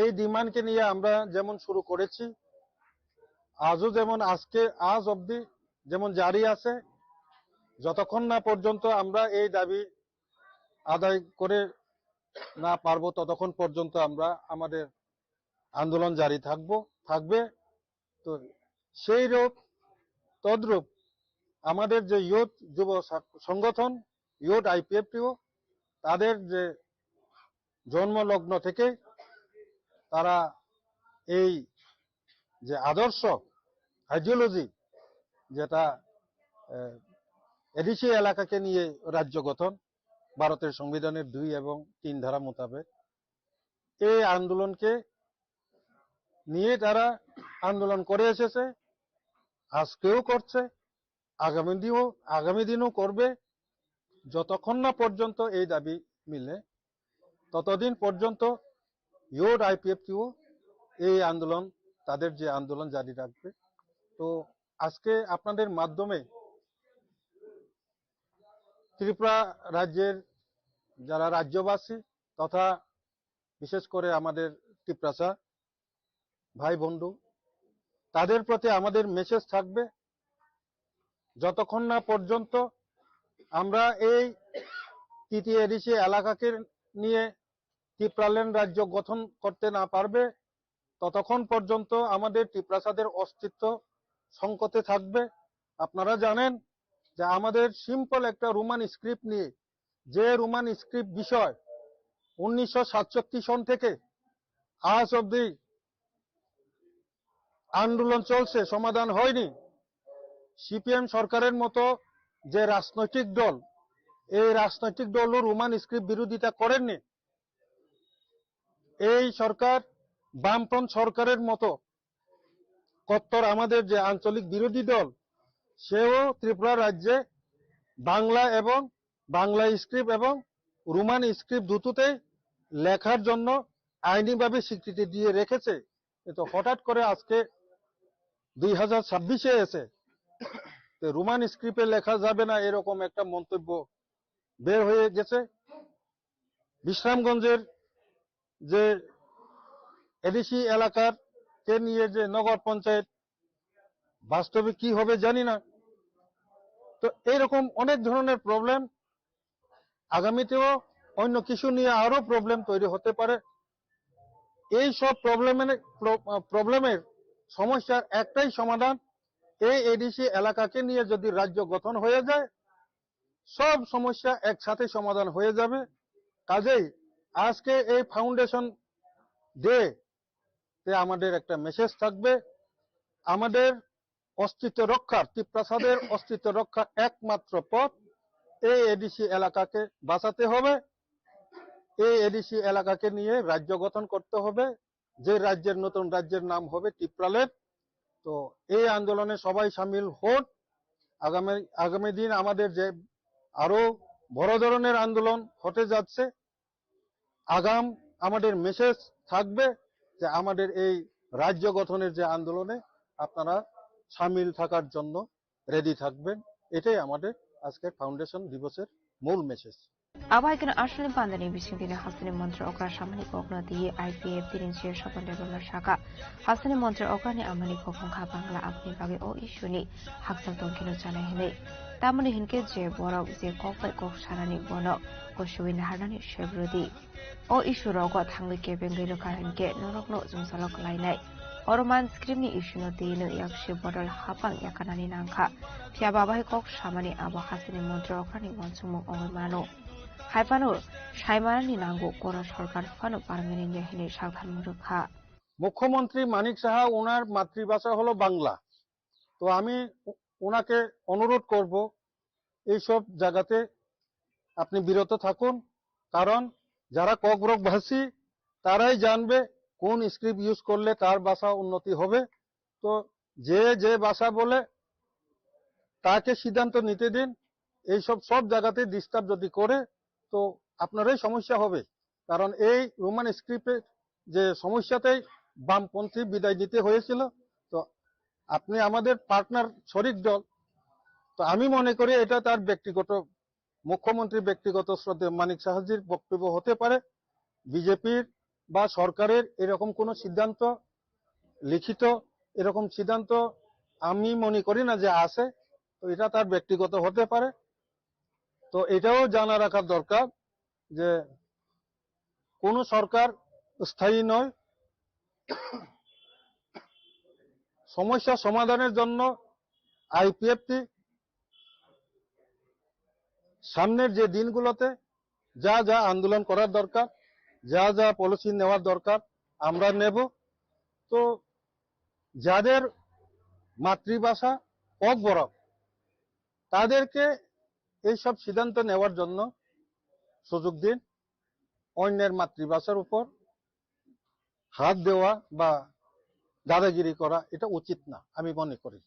এই ডিমান্ডকে নিয়ে আমরা যেমন শুরু করেছি, আজও যেমন, আজকে, আজ অবধি যেমন জারি আছে। যতক্ষণ না পর্যন্ত আমরা এই দাবি আদায় করে না পারবো, ততক্ষণ পর্যন্ত আমরা আমাদের আন্দোলন জারি থাকবো, থাকবে। তো সেই রূপ তদ্রূপ আমাদের যে ইউথ যুব সা-, সংগঠন, ইউথ আইপিএফটিও, তাদের যে জন্মলগ্ন থেকে তারা এই যে আদর্শ, আইডিওলজি, যেটা, আহ, এডিসি এলাকাকে নিয়ে রাজ্য গঠন, ভারতের সংবিধানের দুই এবং তিন ধারা মোতাবেক এই আন্দোলনকে নিয়ে তারা আন্দোলন করে এসেছে, আজকেও করছে, আগামী দিনও, আগামী দিনও করবে। যতক্ষণ না পর্যন্ত এই দাবি মিলে, ততদিন পর্যন্ত ইউথ আইপিএফটিও এই আন্দোলন, তাদের যে আন্দোলন জারি রাখবে। তো আজকে আপনাদের মাধ্যমে ত্রিপুরা রাজ্যের যারা রাজ্যবাসী তথা বিশেষ করে আমাদের তিপ্রাসা ভাই বন্ধু, তাদের প্রতি আমাদের মেসেজ থাকবে, যতক্ষণ না পর্যন্ত আমরা এই তৃতীয় এডিসি এলাকাকে নিয়ে তিপ্রাল্যান্ড রাজ্য গঠন করতে না পারবে, ততক্ষণ পর্যন্ত আমাদের তিপ্রাসাদের অস্তিত্ব সংকটে থাকবে। আপনারা জানেন যে আমাদের সিম্পল একটা রোমান স্ক্রিপ্ট নিয়ে, যে রোমান স্ক্রিপ্ট বিষয় উনিশশো সাতষট্টি সন থেকে আজ অবধি আন্দোলন চলছে, সমাধান হয়নি। সিপিএম সরকারের মতো যে রাজনৈতিক দল, এই রাজনৈতিক দলও রোমান স্ক্রিপ্ট বিরোধিতা করেননি। এই সরকার বামফ্রন্ট সরকারের মতো কট্টর আমাদের যে আঞ্চলিক বিরোধী দল, সেও ত্রিপুরা রাজ্যে বাংলা এবং বাংলা স্ক্রিপ্ট এবং রোমান স্ক্রিপ্ট দুটোতেই লেখার জন্য আইনিভাবে স্বীকৃতি দিয়ে রেখেছে। কিন্তু হঠাৎ করে আজকে দুই হাজার ছাব্বিশে এসে তো রোমান স্ক্রিপ্টে লেখা যাবে না, এরকম একটা মন্তব্য বের হয়ে গেছে। বিশ্রামগঞ্জের যে এডিসি এলাকার কে নিয়ে যে নগর পঞ্চায়েত, বাস্তবে কি হবে জানি না। তো এইরকম অনেক ধরনের প্রবলেম, আগামীতেও অন্য কিছু নিয়ে আরো প্রবলেম তৈরি হতে পারে। এই সব প্রবলেমের, প্র-, প্রবলেমের সমস্যার একটাই সমাধান, এই এডিসি এলাকাকে নিয়ে যদি রাজ্য গঠন হয়ে যায়, সব সমস্যা একসাথে সমাধান হয়ে যাবে। কাজেই আজকে এই ফাউন্ডেশন ডে তে আমাদের একটা মেসেজ থাকবে, আমাদের অস্তিত্ব রক্ষার, তিপ্রাসাদের অস্তিত্ব রক্ষার একমাত্র পথ এই এডিসি এলাকাকে বাঁচাতে হবে। এই এডিসি এলাকাকে নিয়ে রাজ্য গঠন করতে হবে, যে রাজ্যের, নতুন রাজ্যের নাম হবে টিপ্রাল্যান্ড। তো এই আন্দোলনে সবাই সামিল হন। আগামী, আগামী দিন আমাদের যে আরো বড় ধরনের আন্দোলন হতে যাচ্ছে, আগাম আমাদের মেসেজ থাকবে যে আমাদের এই রাজ্য গঠনের যে আন্দোলনে আপনারা সামিল থাকার জন্য রেডি থাকবেন। এটাই আমাদের আজকের ফাউন্ডেশন দিবসের মূল message. Abo hai kheno aswkni pandani bisingtwi no hasteni montri okra samani kokno twiwi I P F T ni chair Swapan Debbarma sakha, hasteni montri okra ni amani kok wngkha Bangla, aboni bagwi o issue ni hakchal tong kheno chanai hwnwi. Tamoni hinkhe je borok je kok bai kok sanani bono kusuwi naharnani sep rwdi. O issue rogo thangwi kebengwi rwkha hinkhe norokno jwngjalo kwlainai. O Roman script ni issue no twiwi no yaksi bodol hapang yakarnani nangkha. Phiya ba bai kok samani abo hasteni montri okrani uansukmung wngwi mano. Hai phano saimanani nango, kono sorkar phano permanent ya hinwi saktharmung rwkha. মুখ্যমন্ত্রী মানিক সাহা, ওনার মাতৃভাষা হলো বাংলা। তো আমি ও-, ওনাকে অনুরোধ করব, এইসব জায়গাতে আপনি বিরত থাকুন, কারণ যারা ককবরক ভাষী তারাই জানবে কোন স্ক্রিপ্ট ইউজ করলে তার ভাষা উন্নতি হবে। তো যে যে ভাষা বলে তাকে সিদ্ধান্ত নিতে দিন। এইসব সব জায়গাতে ডিস্টার্ব যদি করে তো আপনারাই সমস্যা হবে, কারণ এই রোমান স্ক্রিপ্টের যে সমস্যাতেই বামপন্থী বিদায় নিতে হয়েছিল। তো আপনি আমাদের পার্টনার, শরিক দল, তো আমি মনে করি এটা তার ব্যক্তিগত, মুখ্যমন্ত্রী ব্যক্তিগত শ্রদ্ধেয় মানিক সাহাজির বক্তব্য হতে পারে। বিজেপির বা সরকারের এরকম কোনো সিদ্ধান্ত, লিখিত এরকম সিদ্ধান্ত আমি মনে করি না যে আছে। তো এটা তার ব্যক্তিগত হতে পারে। তো এটাও জানা রাখা দরকার যে কোনো সরকার স্থায়ী নয়। সমস্যা সমাধানের জন্য আইপিএফটি সামনের যে দিনগুলোতে যা যা আন্দোলন করার দরকার, যা যা পলিসি নেওয়ার দরকার, আমরা নেব। তো যাদের মাতৃভাষা ককবরক, তাদেরকে এইসব সিদ্ধান্ত নেওয়ার জন্য সুযোগ দিন। অন্যের মাতৃভাষার উপর হাত দেওয়া বা দাদাগিরি করা, এটা উচিত না, আমি মনে করি।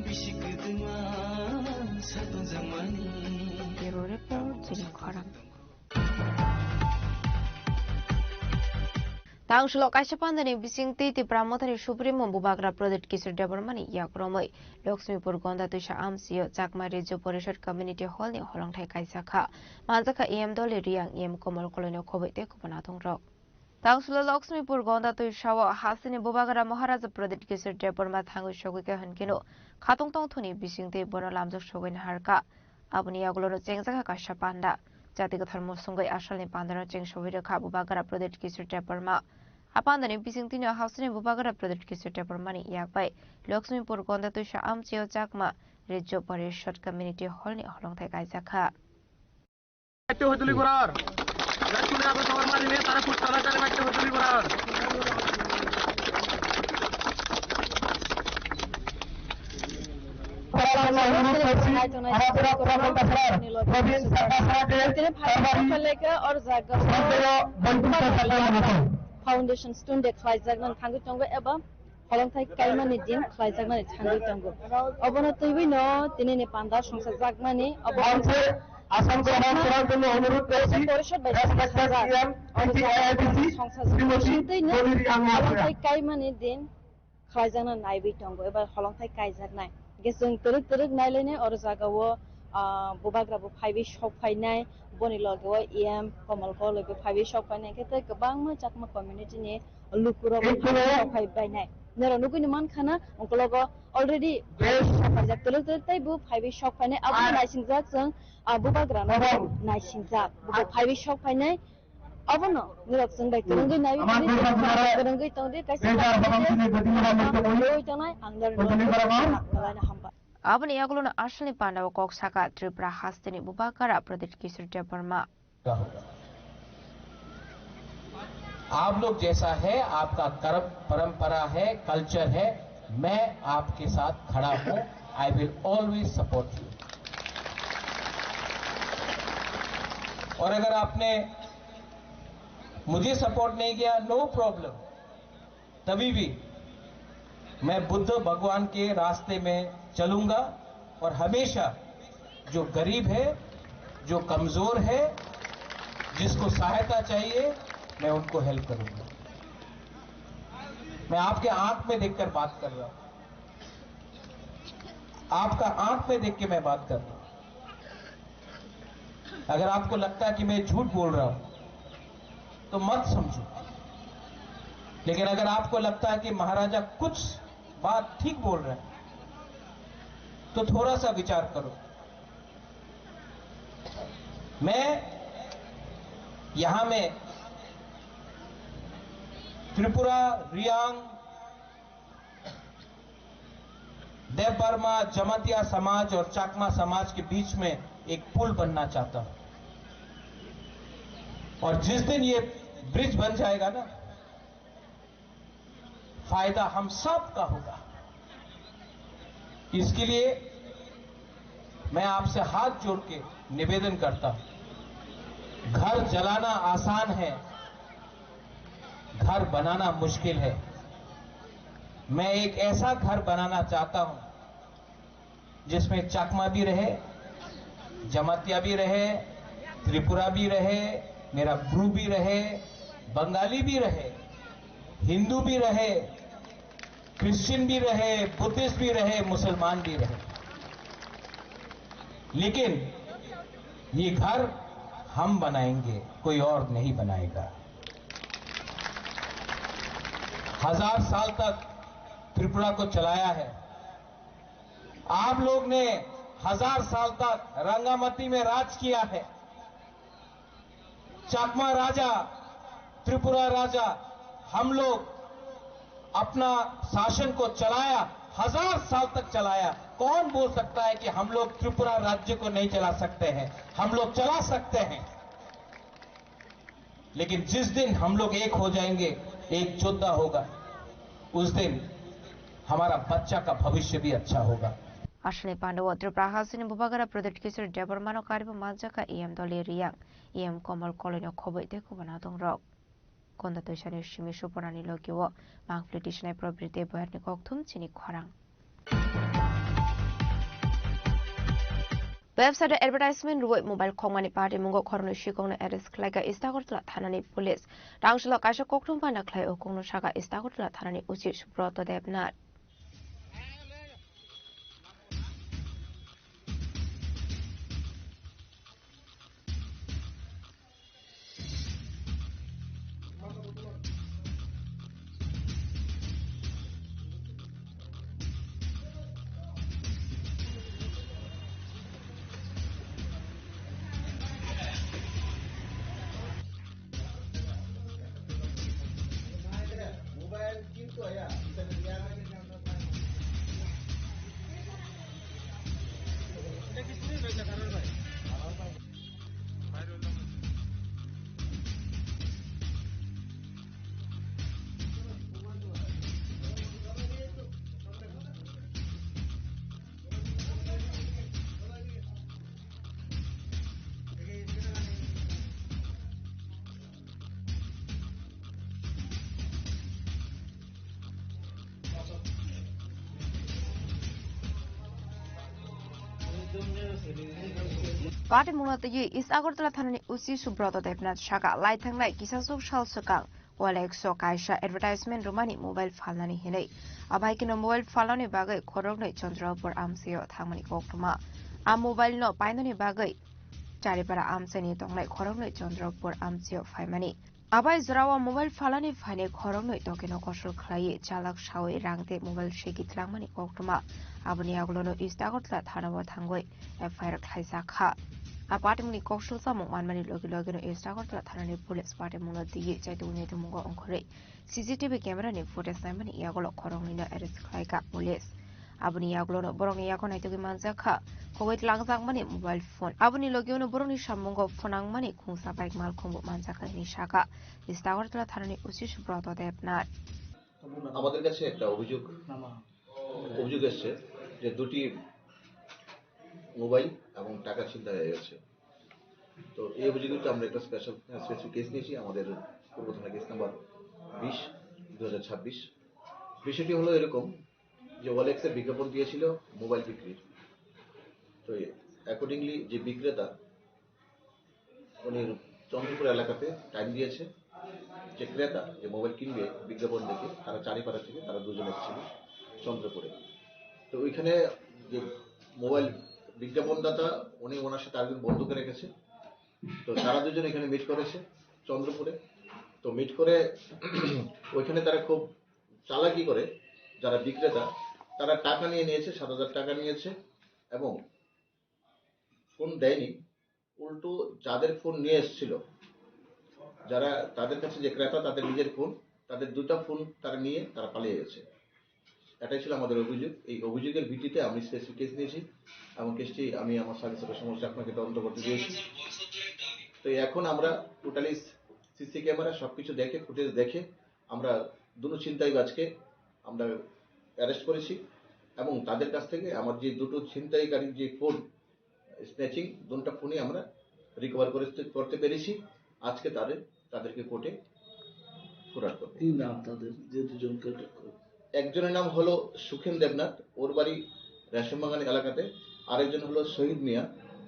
Bisi kwtwma satung jangmani. Bureau Report, Chini Khorang. Tang sulo kaisa pandani bising twi Tipra Mothani Supremo Bubagra Pradyut Kishore Debbarmani yakromwi Lakshmipur Gonda Twisa Amchio Chakma Rijjo Porishad Community Hall ni holongthai kaijak kha. Manjakha E M Dolly Riang, E M Komol Koloino khobwi tei kubun adongrok. Tang sulo Lakshmipur Gonda Twisao hasteni Bubagra Maharaja Pradyut Kishore Debbarma thangwi sogwi kha hwnkhe no khatung tongthuni bising twi bono lamjak sogwi naharkha. Aboni yagulono chengjakha kaisa panda. Jati kwthar musungwi asalni pandano chengsowi rwkha Bubagra Pradyut Kishore Debbarma. A pandani bisingtwino hasteni Bubagra Pradyut Kishore Debbarmani yakbai Lakshmipur Gonda Twisa Amchio Chakma Rijjo Porishad Community Hall ni holongthai kaijakha. দায়িত্ব হইতে লিবরার। দায়িত্ব নিয়ে এখন সবার মাঝে নিয়ে তারা খুব তাড়াতাড়ি দায়িত্ব হইতে লিবরার। Foundation stone de khlaijak nang thangwi tongo eba holongthai kaimani din khlaijaknani thangwi tongo. Obono twiwi no tinini panda songsajakmani obo Asam Samaaj Samaaj Porishad bai songsajakmani din khlaijakna naiwi tongo eba holongthai kaijaknai. Hingke chwng twrwk twrwk nailainai oro jagao, ah, Bubagra bo phaiwi sok phainai, boni loge o E M Komol Koloibo phaiwi sok phainai, hingke tei kwbangma Chakma community ni lukurok phaiwi sok phai bainai. Norok nugui ni mankha na, ungkologo already phaiwi sok phaijak twrwk twrwk tei bo phaiwi sok phainai, abo naisingjak chwng, ah, Bubagra no naisingjak, bo phaiwi sok phainai. Abono nirok chwng bai kwrwngwi naiwi tongdi, kwrwngwi tongdi, kaisa kwrwngwi tongnai, ang norokno hambai. Aboni yagulono asalni pandao kok saka Tripura hasteni Bubagra Pradyut Kishore Debbarma. आप लोग जैसा है, आपका कर्म परंपरा है, कल्चर है, मैं आपके साथ खड़ा हूं। I will always support you। और अगर आपने मुझे सपोर्ट नहीं किया, नो प्रॉब्लम, तभी भी मैं बुद्ध भगवान के रास्ते में चलूंगा और हमेशा जो गरीब है, जो कमजोर है, जिसको सहायता चाहिए, मैं उनको हेल्प करूंगा। मैं आपके आंख में देखकर बात कर रहा हूं, आपका आंख में देख के मैं बात कर रहा हूं। अगर आपको लगता है कि मैं झूठ बोल रहा हूं, तो मत समझो, लेकिन अगर आपको लगता है कि महाराजा कुछ बात ठीक बोल रहे हैं, तो थोड़ा सा विचार करो। मैं यहां में त्रिपुरा, रियांग, देव वर्मा, जमातिया समाज और चाकमा समाज के बीच में एक पुल बनना चाहता हूं। और जिस दिन ये ब्रिज बन जाएगा ना, फायदा हम सब का होगा। इसके लिए मैं आपसे हाथ जोड़ के निवेदन करता हूं, घर जलाना आसान है, घर बनाना मुश्किल है। मैं एक ऐसा घर बनाना चाहता हूं जिसमें चाकमा भी रहे, जमातिया भी रहे, त्रिपुरा भी रहे, मेरा ब्रू भी रहे, बंगाली भी रहे, हिंदू भी रहे, क्रिश्चियन भी रहे, बुद्धिस्ट भी रहे, मुसलमान भी रहे, लेकिन ये घर हम बनाएंगे, कोई और नहीं बनाएगा। हजार साल तक त्रिपुरा को चलाया है। आप लोग ने हजार साल तक रंगामती में राज किया है। चाकमा राजा, त्रिपुरा राजा, हम लोग अपना शासन को चलाया। हजार साल तक चलाया। कौन बोल सकता है कि हम लोग त्रिपुरा राज्य को नहीं चला सकते हैं? हम लोग चला सकते हैं, लेकिन जिस दिन हम लोग एक हो जाएंगे, एक योद्धा होगा, उस दिन हमारा बच्चा का भविष्य भी अच्छा होगा। Aswkni pandao Tripura hasteni Bubagra Pradyut Kishore Debbarmano kariwi manjakha E M Doli Riyang, E M Komal Kolino khobwi tei kubun adongrok. Konda Toisani simi supornani logio mangpli tisanai probri tei boyarni kokthum chini khorang. Website o advertisement rwui mobile khokmani patimungo khoroknwi sikokno arrest khlaikha East Agartala thanani police. Rangsalo kaisa kokthum bana khlai o kokno sakha East Agartala thanani O C Subroto Debnath. Patimungno twiwi East Agartala thanani O C Subroto Debnath saka, lai thangnai kisasuk sal swkang O L X o kaisa advertisement rwmani mobile phalnani hinwi. Abai kheno mobile phalnani bagwi khoroknwi Chandrapur amchaio thangmani koktwma. A mobile no painani bagwi Charipara amchaini tongnai khoroknwi Chandrapur amchaio phaimani. Abai jorao mobile phalani phainai khoroknwi tokeno kosol khlaiwi chalak sawi rang tei mobile segi tlangmani koktwma. Aboni yagulono East Agartala thanao thangwi F I R khlaijak kha. A patimungni koksul samung manmani logi logino East Agartala thanani police patimungno twiwi chaitugwi naitukmungo ongkhorwi C C T V camera ni footage naimani yagulo khoroknwino arrest khlaikha police. Aboni yagulono borokni yago naitugwi manjak kha khogwi tlangjakmani mobile phone. Aboni logiono borokni samungo phunangmani khungsa bike malkhungbo manjak kha hinwi sakha East Agartala thanani O C Subroto Debnath. আমাদের কাছে একটা অভিযোগ, অভিযোগ এসছে যে দুটি মোবাইল এবং টাকা ছিনতাই হয়ে গেছে। তো এই অভিযোগে তো আমরা একটা স্পেশাল, স্পেসিফিক কেস নিয়েছি, আমাদের পূর্ব থানা কেস নাম্বার বিশ, দুই হাজার ছাব্বিশ। বিষয়টি হলো এরকম যে ওএলএক্স এ বিজ্ঞাপন দিয়েছিল মোবাইল বিক্রির। তো অ্যাকর্ডিংলি যে বিক্রেতা, উনি চন্দ্রপুর এলাকাতে টাইম দিয়েছে, যে ক্রেতা যে মোবাইল কিনবে বিজ্ঞাপন দেখে, তারা চারিপাড়া থেকে তারা দুজন এসেছিল চন্দ্রপুরে। তো ওইখানে যে মোবাইল বিজ্ঞাপনদাতা, উনি ওনার সাথে আরেকজন বন্ধুকে রেখেছে। তো তারা দুজন এখানে মিট করেছে চন্দ্রপুরে। তো মিট করে ওইখানে তারা খুব চালাকি করে, যারা বিক্রেতা, তারা টাকা নিয়ে নিয়েছে, সাত হাজার টাকা নিয়েছে এবং ফোন দেয়নি। উল্টো যাদের ফোন নিয়ে এসেছিল, যারা, তাদের কাছে যে ক্রেতা, তাদের নিজের ফোন, তাদের দুটা ফোন তারা নিয়ে তারা পালিয়ে গেছে। এটাই ছিল আমাদের অভিযোগ। এই অভিযোগের ভিত্তিতে আমি স্পেসিফিক কেস নিয়েছি এবং কেসটি আমি আমার সার্ভিস অপারেশন চাকমাকে তদন্ত করতে দিয়েছি। তো এখন আমরা টোটালি সিসি ক্যামেরা সবকিছু দেখে, ফুটেজ দেখে আমরা দুটো ছিনতাইবাজকে আমরা অ্যারেস্ট করেছি এবং তাদের কাছ থেকে আমার যে দুটো ছিনতাইকারীর যে ফোন, স্ন্যাচিং, দুটো ফোনই আমরা রিকভার করতে, করতে পেরেছি। আজকে তাদের, তাদেরকে কোর্টে ফরওয়ার্ড করবে। কি নাম তাদের, যে দুজনকে আটক করেছে? একজনের নাম হলো সুখেন দেবনাথ, ওর বাড়ি রেশমবাগান এলাকাতে। আরেকজন হলো শহীদ মিয়া,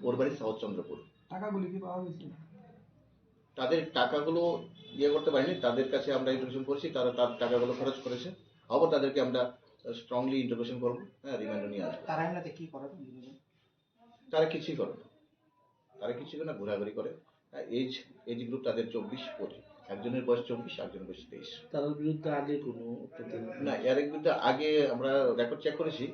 ওর বাড়ি সাউথ চন্দ্রপুর। টাকাগুলি কি পাওয়া গেছে? তাদের টাকাগুলো ইয়ে করতে পারিনি, তাদের কাছে আমরা ইন্ট্রোগেশন করেছি, তারা তার টাকাগুলো খরচ করেছে। আবার তাদেরকে আমরা স্ট্রংলি ইন্ট্রোগেশন করবো, হ্যাঁ, রিমান্ডে নিয়ে আসবো। তারা এমনিতে কি করে? তারা কিছুই করে না, তারা কিছুই করে না, ঘোরাঘুরি করে। এজ, এজ গ্রুপ তাদের চব্বিশ পঁচিশ, একজনের বয়স চব্বিশ, একজনের বয়স তেইশ। তাদের বিরুদ্ধে আগে কোনো প্রতিবেদন? না, এর বিরুদ্ধে আগে আমরা রেকর্ড চেক করেছি,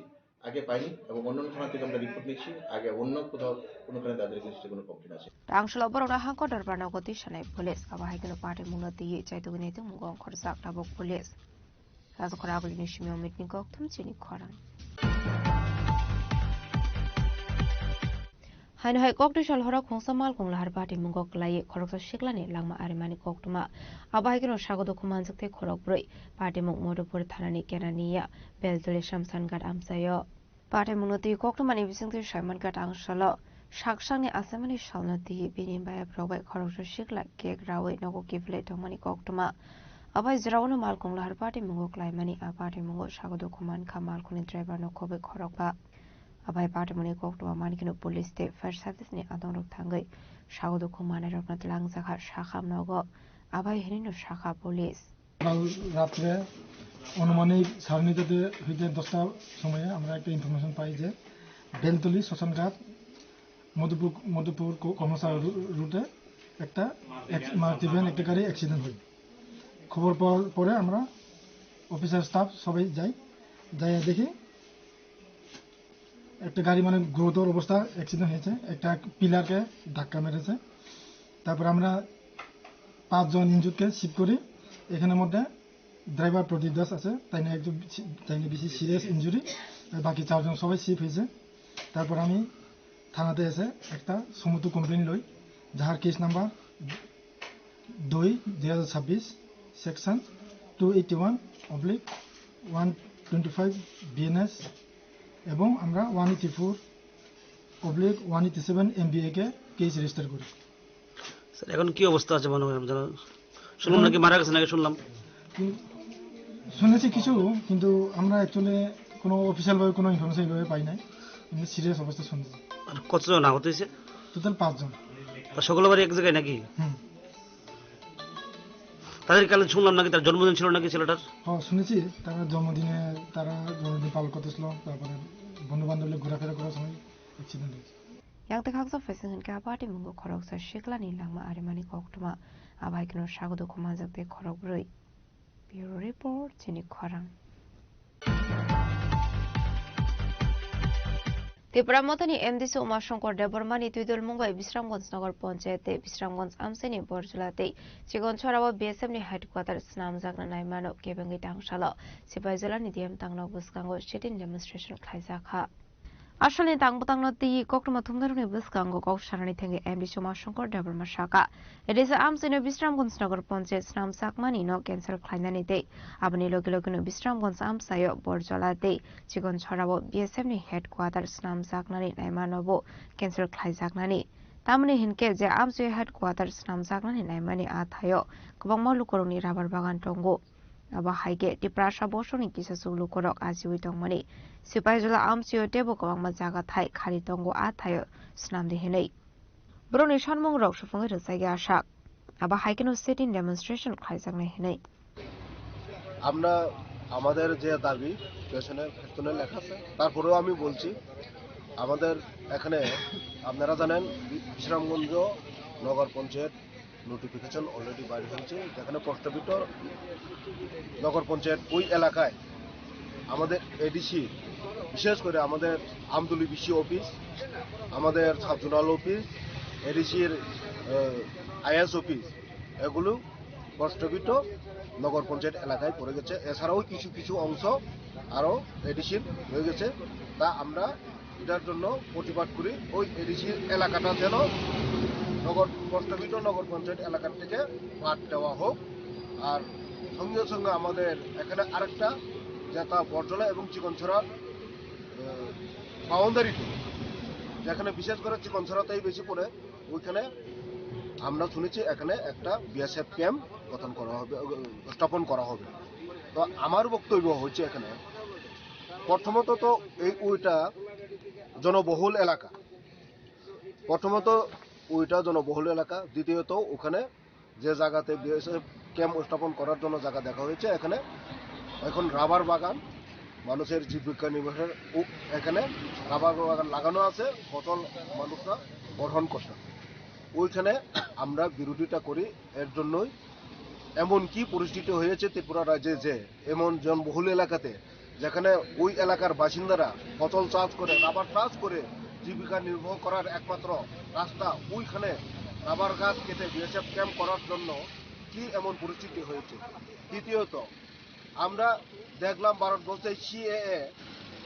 আগে পাইনি এবং অন্যান্য থানা থেকে আমরা রিপোর্ট নিচ্ছি, আগে অন্য কোথাও কোনোখানে তাদের এগেইনস্টে কোনো কমপ্লেন আছে। Rangsalo borokno hangko dorbar nogo twi sanai police, abo hai kheno patimungno twiwi chaitugwi naitukmungo ongkhorjak tabuk police. Kajakhor aboni simi mitni kokthum chini khorang. Haino hai kokni sal horo khungsa malkung lahar patimungo kwlaiwi khoroksa siklani langma arimani koktwma. Abo hai kheno sago dukhu manjak tei khorok brwi patimung Modupur thanani kenaniya Belduli Shamsanghat amchaio. Patimungno twi koktwmani bisingtwi saimankha tangsalo saksangni achaimani salno twi bini bayaprok bai khoroksa sikla cake rawi nogo kiphilwi tongmani koktwma. Abai jora uno malkung lahar patimungo kwlaimani a patimungo sago dukhu mankha malkhungni driver no khobwi khorokba. Abai patimungni koktwma mankhe no police tei fire service ni adongrok thangwi sago dukhu manai rokno tlangjak kha sakha nogo. Abai hinwi no sakha police. কাল রাত্রে আনুমানিক সাড়ে নয়টাতে হইতে দশটা সময়ে আমরা একটা ইনফরমেশন পাই যে বেলতলি শ্মশানঘাট মধুপুর, মধুপুর ক-, কর্মশালা রু-, রুটে একটা অ্যাক্স-, মারুতি ভ্যান একটা গাড়ি অ্যাক্সিডেন্ট হয়। খবর পাওয়ার পরে আমরা অফিসার স্টাফ সবাই যাই, যাই দেখি একটা গাড়ি মানে গুরুতর অবস্থা অ্যাক্সিডেন্ট হয়েছে, একটা পিলারকে ধাক্কা মেরেছে। তারপর আমরা পাঁচজন ইনজুরকে শিফট করি। এখানের মধ্যে ড্রাইভার প্রদীপ দাস আছে, তাই নিয়ে একটু বেশি, তাই নিয়ে বেশি সিরিয়াস ইনজুরি। আর বাকি চারজন সবাই শিফট হয়েছে। তারপর আমি থানাতে এসে একটা সমুদ্র কমপ্লেন লই, যাহার কেস নাম্বার দুই, দুই হাজার ছাব্বিশ, section two eighty one oblique one twenty five BNS এবং আমরা one eighty four oblique one eighty seven এমবিএকে কেস রেজিস্টার করি। স্যার, এখন কি অবস্থা আছে মনে হয় আপনারা? শুনলাম নাকি মারা গেছে নাকি শুনলাম। কিন-, শুনেছি কিছু, কিন্তু আমরা অ্যাকচুয়ালি কোনো অফিসিয়াল ভাবে কোনো ইনফরমেশন এইভাবে পাই নাই। এমনি সিরিয়াস অবস্থা শুনেছি। আর কতজন আহত হয়েছে? টোটাল পাঁচজন। তা সকলের বাড়ি এক জায়গায় নাকি? হুম। তাদের কালে শুনলাম নাকি তার জন্মদিন ছিল নাকি ছেলেটার? হ্যাঁ, শুনেছি তারা জন্মদিনে, তারা জন্মদিন পালন করতেছিল, তারপরে বন্ধু বান্ধব নিয়ে ঘোরাফেরা করার সময় অ্যাক্সিডেন্ট হয়েছে। Yang tei khaksa phaising hinkhe a patimungo khoroksa siklani langma arimani koktwma. Abai kheno sago dukhu manjak tei khorok brwi. Bureau Report, chini khorang. Tipra Mothani M D C Uma Shankar Debbarmani twidulmung bai Bisramganj Nagar Panchayat tei Bisramganj amchaini Borjola tei Chikonchorao B S F ni headquarter snamjakna naimano kebengwi tangsalo Sipaijolani D M tangno bwskango sit-in demonstration khlaijakha. Asalni tang bwtangno twi koktwma thumnairokni bwskango kok sanani thangwi M D C Uma Shankar Debbarma saka, A D C amchaino Bisramganj Nagar Panchayat snamjakmani no cancel khlainani tei aboni logi logino Bisramganj amchaio Borjola tei Chikonchorao B S F ni headquarter snamjaknani naimano bo cancel khlaijaknani. Tamoni hinkhe je amchaio headquarter snamjaknani naimani a thaio kwbangma lukurokni rubber bagan tongo. Abo hai khe Tiprasa bosongni kisasuk lukurok ajiwi tongmani. Sipaijala amchaio teibo kwbangma jaga thai khali tongo, a thaio swnamdi hinwi. Borokni sanmungrok supungwi rwchagya sak. Abo hai kheno sit-in demonstration khlaijaknai hinwi. আমরা আমাদের যে দাবি পেছনে ফেস্টুনে লেখা আছে, তারপরেও আমি বলছি, আমাদের এখানে আপনারা জানেন বি-, বিশ্রামগঞ্জ নগর পঞ্চায়েত নোটিফিকেশন অলরেডি বাইর হয়েছে, যেখানে প্রস্তাবিত নগর পঞ্চায়েত ওই এলাকায় আমাদের এডিসি, বিশেষ করে আমাদের আমতলী বিসি অফিস, আমাদের সাব জোনাল অফিস, এডিসির আইএস অফিস, এগুলো প্রস্তাবিত নগর পঞ্চায়েত এলাকায় পড়ে গেছে। এছাড়াও কিছু কিছু অংশ আরও এডিসির রয়ে গেছে, তা আমরা এটার জন্য প্রতিবাদ করি, ওই এডিসির এলাকাটা যেন নগর, প্রস্তাবিত নগর পঞ্চায়েত এলাকা থেকে বাদ দেওয়া হোক। আর সঙ্গে সঙ্গে আমাদের এখানে আরেকটা, যেটা বরজলা এবং চিকনছড়ার, আহ, বাউন্ডারিতে, যেখানে বিশেষ করে চিকনছড়াতেই বেশি পড়ে, ওইখানে আমরা শুনেছি এখানে একটা বিএসএফ ক্যাম্প গঠন করা হবে, স্থাপন করা হবে। তো আমার বক্তব্য হচ্ছে এখানে, প্রথমত তো এই ওইটা জনবহুল এলাকা, প্রথমত ওইটা জনবহুল এলাকা, দ্বিতীয়ত ওখানে যে জায়গাতে বিএসএফ ক্যাম্প স্থাপন করার জন্য জায়গা দেখা হয়েছে, এখানে এখন রাবার বাগান, মানুষের জীবিকা নির্বাহের উ-, এখানে রাবার বাগান লাগানো আছে, ফসল মানুষরা গ্রহণ করছে। ওইখানে আমরা বিরোধিতা করি, এর জন্যই এমন কি পরিস্থিতি হয়েছে ত্রিপুরা রাজ্যে যে এমন জনবহুল এলাকাতে, যেখানে ওই এলাকার বাসিন্দারা ফসল চাষ করে, রাবার চাষ করে জীবিকা নির্বাহ করার একমাত্র রাস্তা, ওইখানে রাবার গাছ কেটে বিএসএফ ক্যাম্প করার জন্য কি এমন পরিস্থিতি হয়েছে? দ্বিতীয়ত, আমরা দেখলাম ভারতবর্ষে সিএএ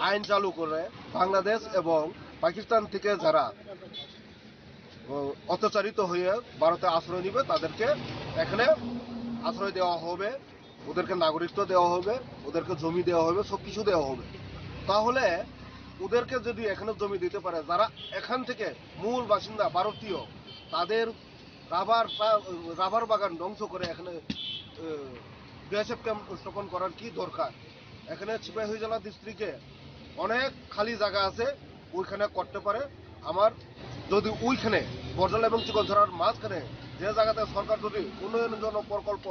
আইন চালু করে বাংলাদেশ এবং পাকিস্তান থেকে যারা, ও, অত্যাচারিত হয়ে ভারতে আশ্রয় নিবে, তাদেরকে এখানে আশ্রয় দেওয়া হবে, ওদেরকে নাগরিকত্ব দেওয়া হবে, ওদেরকে জমি দেওয়া হবে, সব কিছু দেওয়া হবে। তাহলে ওদেরকে যদি এখানে জমি দিতে পারে, যারা এখান থেকে মূল বাসিন্দা ভারতীয়, তাদের রাবার পা-, রাবার বাগান ধ্বংস করে এখানে, এ, বিএসএফ ক্যাম্প স্থাপন করার কি দরকার? এখানে সিপাহীজলা ডিস্ট্রিক্টে অনেক খালি জায়গা আছে, ওইখানে করতে পারে। আমার যদি ওইখানে বড়জলা এবং চিকনছড়ার মাঝখানে যে জায়গাতে সরকার যদি উন্নয়নজনক প্রকল্প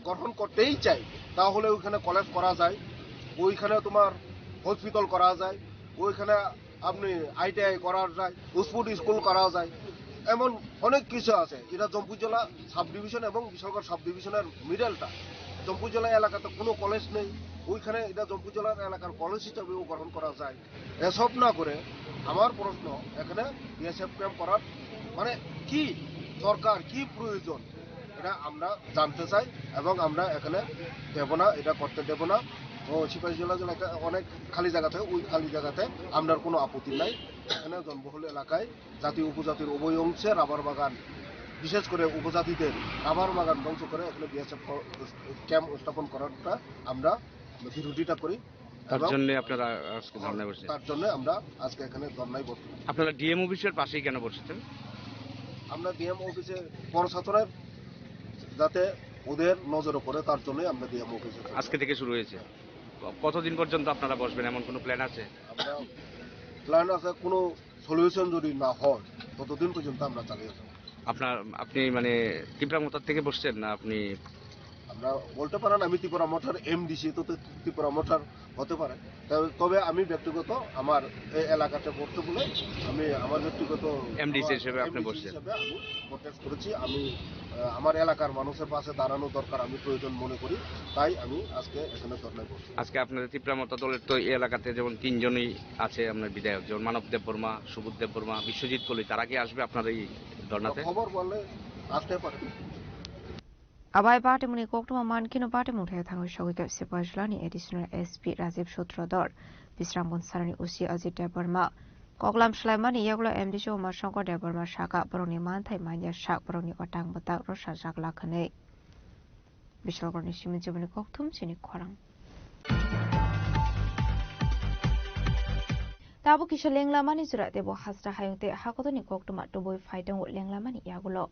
গঠন করতেই চায়, তাহলে ওইখানে কলেজ করা যায়, ওইখানে তোমার হসপিটাল করা যায়, ওইখানে আপনি আইটিআই করা যায়, স্পোর্ট স্কুল করা যায়, এমন অনেক কিছু আছে। এটা জম্পুজলা সাব ডিভিশন এবং বিশালগড় সাব ডিভিশনের মিডলটা। জম্পুজলা এলাকাতে কোনো কলেজ নেই, ওইখানে এটা জম্পুজলার এলাকার কলেজ হিসাবেও গ্রহণ করা যায়। এসব না করে আমার প্রশ্ন, এখানে বিএসএফ ক্যাম্প করার মানে কি দরকার, কি প্রয়োজন, এটা আমরা জানতে চাই এবং আমরা এখানে দেব না, এটা করতে দেব না। ও সিপাহীজলা জেলাতে অনেক খালি জায়গা থাকে, ওই খালি জায়গাতে আমরার কোনো আপত্তি নাই। এখানে জনবহুল এলাকায় জাতি উপজাতির উভয় অংশে রাবার বাগান, বিশেষ করে উপজাতিদের রাবার বাগান ধ্বংস করে এখানে বিএসএফ ক্যাম্প স্থাপন করাটা আমরা বিরোধিতা করি। তার এবং জন্য আপনারা আজকে ধর্ণায় বসেছেন? তার জন্য আমরা আজকে এখানে ধর্ণায় বসছি। আপনারা ডিএম অফিসের পাশেই কেন বসেছেন? আমরা ডিএম অফিসে প্রশাসনের যাতে ওদের নজরে পড়ে, তার জন্যই আমরা ডিএম অফিসে যাচ্ছি। আজকে থেকে শুরু হয়েছে। ক-, কতদিন পর্যন্ত আপনারা বসবেন, এমন কোনো প্ল্যান আছে? আমরা প্ল্যান আছে, কোনো সলিউশন যদি না হয়, ততদিন পর্যন্ত আমরা চালিয়ে যাবো। আপনার, আপনি মানে তিপ্রা মথার থেকে বসছেন না আপনি? আমরা বলতে পারেন, আমি ত্রিপুরা মথার এমডিসি, তো ত্রিপুরা মথার হতে পারে। তবে, তবে আমি ব্যক্তিগত আমার এই এলাকাতে পড়তে বলে আমি আমার ব্যক্তিগত এমডিসি আমার হিসেবে আপনি এমডিসি বসছেন? হিসেবে আমি প্রটেস্ট করেছি। আমি, আহ, আমার এলাকার মানুষের পাশে দাঁড়ানো দরকার, আমি প্রয়োজন মনে করি, তাই আমি আজকে এখানে ধর্ণায় বসছি। আজকে আপনাদের তিপ্রা মথা দলের তো এই এলাকাতে যেমন তিনজনই আছে আপনার বিধায়ক, যেমন মানব দেববর্মা, সুবোধ দেববর্মা, বিশ্বজিৎ কলি, তারা কি আসবে আপনার এই ধর্ণাতে? খবর বললে আসতে পারে। Abai party muni koktwma mankhe no party mungthai thangwi sogwi khe Sipahijlani additional S P Rajiv Sutradhar, Bisramganj sarani O C Ajit Debbarma. Koklam swlaimani yagulo M D C Uma Shankar Debbarma saka borokni manthai manya sak borokni otang bwtang rwsajak lak hwnwi. Bisalgorni Siminjoboni kokthum chini khorang. Tabuk kisa lenglamani jora teibo hasra hayung tei hakotorni koktwma tubui phai tongo lenglamani yagulo.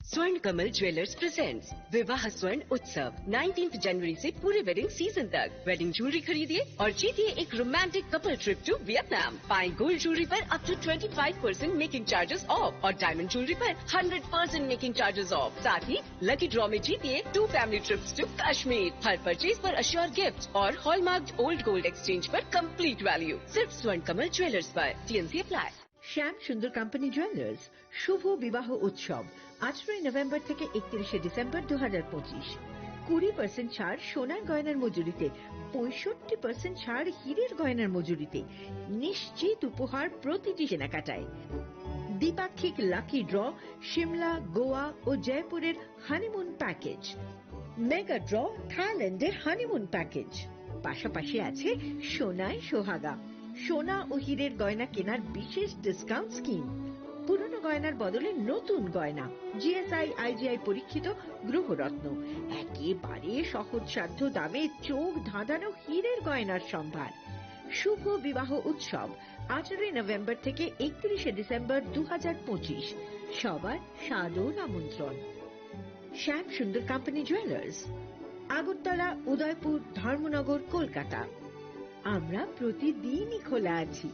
Swarn Kamal Jewellers presents Vivah Swarn Utsav, nineteenth January से पूरे wedding season तक। Wedding jewelry खरीदिए और जीतिए एक romantic couple trip to Vietnam। पाएं gold jewelry पर up to twenty five percent making charges off और diamond jewelry पर hundred percent making charges off। साथ ही lucky draw में जीतिए two family trips to Kashmir। हर purchase पर assured gift और hallmarked old gold exchange पर complete value। सिर्फ स्वर्ण कमल ज्वेलर्स पर। T N C apply। শ্যাম সুন্দর কোম্পানি জুয়েলার্স শুভ বিবাহ উৎসব আঠারোই নভেম্বর থেকে একত্রিশে ডিসেম্বর দু হাজার পঁচিশ। কুড়ি পার্সেন্ট ছাড় সোনার গয়নার মজুরিতে, পঁয়ষট্টি পার্সেন্ট ছাড় হীরের গয়নার মজুরিতে, নিশ্চিত উপহার প্রতিটি কেনাকাটায়। দ্বিপাক্ষিক লাকি ড্র, সিমলা, গোয়া ও জয়পুরের হানিমুন প্যাকেজ, মেগা ড্র, থাইল্যান্ডের হানিমুন প্যাকেজ, পাশাপাশি আছে সোনায় সোহাগা, সোনা ও হীরের গয়না কেনার বিশেষ ডিসকাউন্ট স্কিম, পুরনো গয়নার বদলে নতুন গয়না, জিএসআই আইজিআই পরীক্ষিত গ্রহরত্ন, একেবারে সহজসাধ্য দামে চোখ ধাঁধানো হীরের গয়নার সম্ভার। শুভ বিবাহ উৎসব আঠারোই নভেম্বর থেকে একত্রিশে ডিসেম্বর দু হাজার পঁচিশ। সবার সাদর আমন্ত্রণ। শ্যাম সুন্দর কোম্পানি জুয়েলার্স, আগরতলা, উদয়পুর, ধর্মনগর, কলকাতা। আমরা প্রতিদিনই খোলা আছি।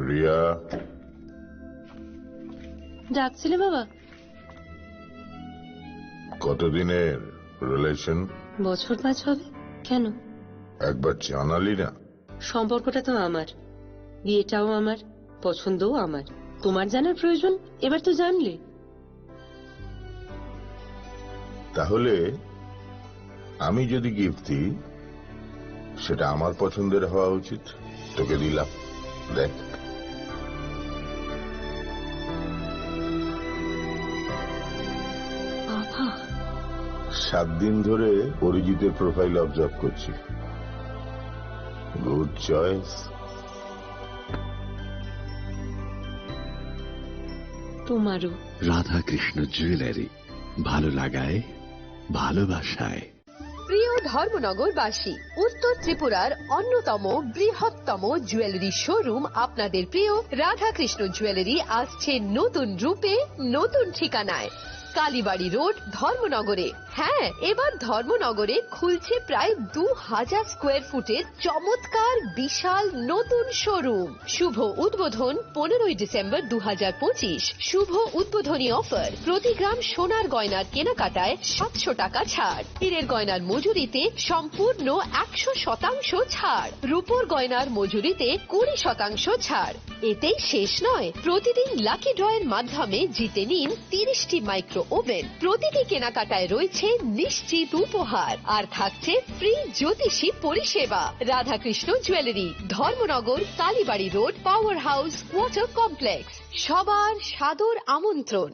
রিয়া। ডাকছিলে বাবা? কতদিনের রিলেশন? বছর পাঁচ হবে। কেন? একবার জানালি না। সম্পর্কটা তো আমার, বিয়েটাও আমার, পছন্দও আমার। তোমার জানার প্রয়োজন? এবার তো জানলে। তাহলে আমি যদি গিফট দিই, সেটা আমার পছন্দের হওয়া উচিত। তোকে দিলাম, দেখ। বাবা। সাত দিন ধরে অরিজিতের প্রোফাইল অবজার্ভ করছি। Good choice. তোমারও। রাধাকৃষ্ণ জুয়েলারি, ভালো লাগায়, ভালোবাসায়। প্রিয় ধর্মনগরবাসী, উত্তর ত্রিপুরার অন্যতম বৃহত্তম জুয়েলারি শোরুম আপনাদের প্রিয় রাধাকৃষ্ণ জুয়েলারি আসছে নতুন রূপে, নতুন ঠিকানায়। কালীবাড়ি রোড, ধর্মনগরে। হ্যাঁ, এবার ধর্মনগরে খুলছে প্রায় দু হাজার স্কোয়ার ফুটের চমৎকার বিশাল নতুন শোরুম। শুভ উদ্বোধন পনেরোই ডিসেম্বর দু হাজার পঁচিশ। শুভ উদ্বোধনী অফার, প্রতি গ্রাম সোনার গয়নার কেনাকাটায় সাতশো টাকা ছাড়, হীরের গয়নার মজুরিতে সম্পূর্ণ একশো শতাংশ ছাড়, রূপোর গয়নার মজুরিতে কুড়ি শতাংশ ছাড়। এতেই শেষ নয়, প্রতিদিন লাকি ড্রয়ের মাধ্যমে জিতে নিন তিরিশটি মাইক্রো ওভেন। প্রতিটি কেনাকাটায় রয়েছে নিশ্চিত উপহার, আর থাকছে ফ্রি জ্যোতিষী পরিষেবা। Radhakrishna jewellery, Dharmanagar, Kalibari road, power house, water complex. সবার সাদর আমন্ত্রণ।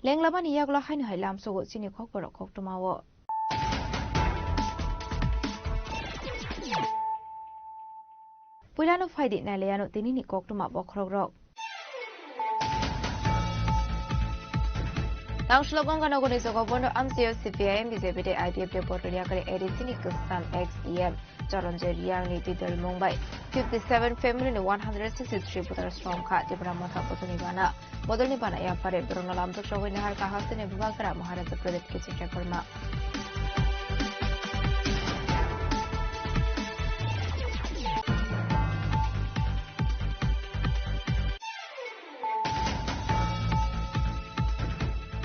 Lenglamani yagulo haino hai lamsogo chini khokborok koktwmao. Puilano phaidi nailaiano tinini koktwma bokhorokrok. Tangshlo Ganga Nogorni jogo bondo amchaio C P I M B J P tei I P F ni bodol yakari A D C ni kwcham ex E M Charanjay Reang ni twi dol mung bai fifty seven family ni one hundred sixty three voters rok wngkha Tipra Motha bodolni bana. Bodolni bana yaphare borokno lamjak rogwi naharkha hasteni bubagra Maharaja Pradip Kishore Debbarma.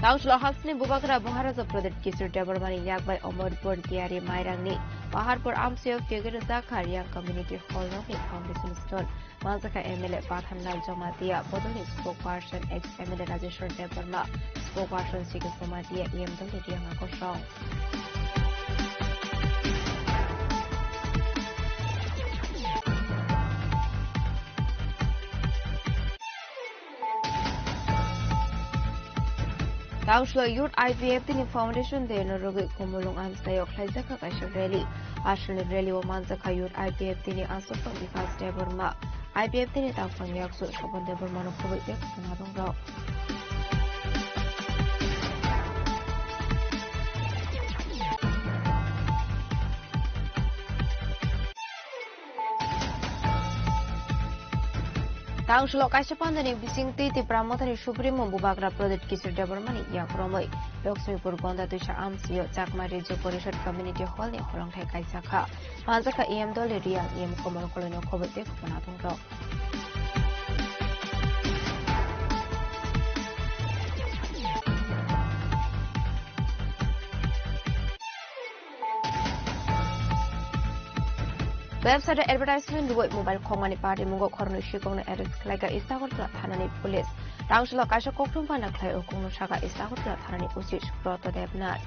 Tangshlo hasteni bubagra Maharaja Pradip Kishore Debbarmani yakbai Omorpur Diari Mairangni Paharpur amchaio kegwi rwjakha Reang Community Hall nokni foundation stone. Manjakha M L A Pathanlal Jamatia, bodolni spokesperson ex M L A Rajeshwar Debbarma, spokesperson Sikis Jamatia, E M dolni Reang Akosong. Tangshlo Youth I P F T ni Foundation Day no rwgwi Kumulwng amchaio khlaijakha kaisa rally. Aswkni rally o manjakha Youth I P F T ni Aswk Bikas Debbarma, I P F T ni Tangphang Yaksu Sobon Debbarma no khobwi tei khobona rwngrok. Tangshlo kaisa pandani bising twi Tipra Mothani Supremo Bubagra Pradip Kishore Debbarmani yak romwi Lakshmipur Gonda Twisa amchaio Chakma Rijyo Porishad Community Hall ni holongthai kaisa kha. Manjakha E M dolni Reang E M Komol Koloino khobwi tei khobona thungrok. Website o advertisement rwui mobile khokmani party mungo khoroknwi sikokno arrest khlaikha East Agartala thanani police. Tangshlo kaisa koktwma bana khlai o kokno sakha East Agartala thanani O C Subrata Debnath.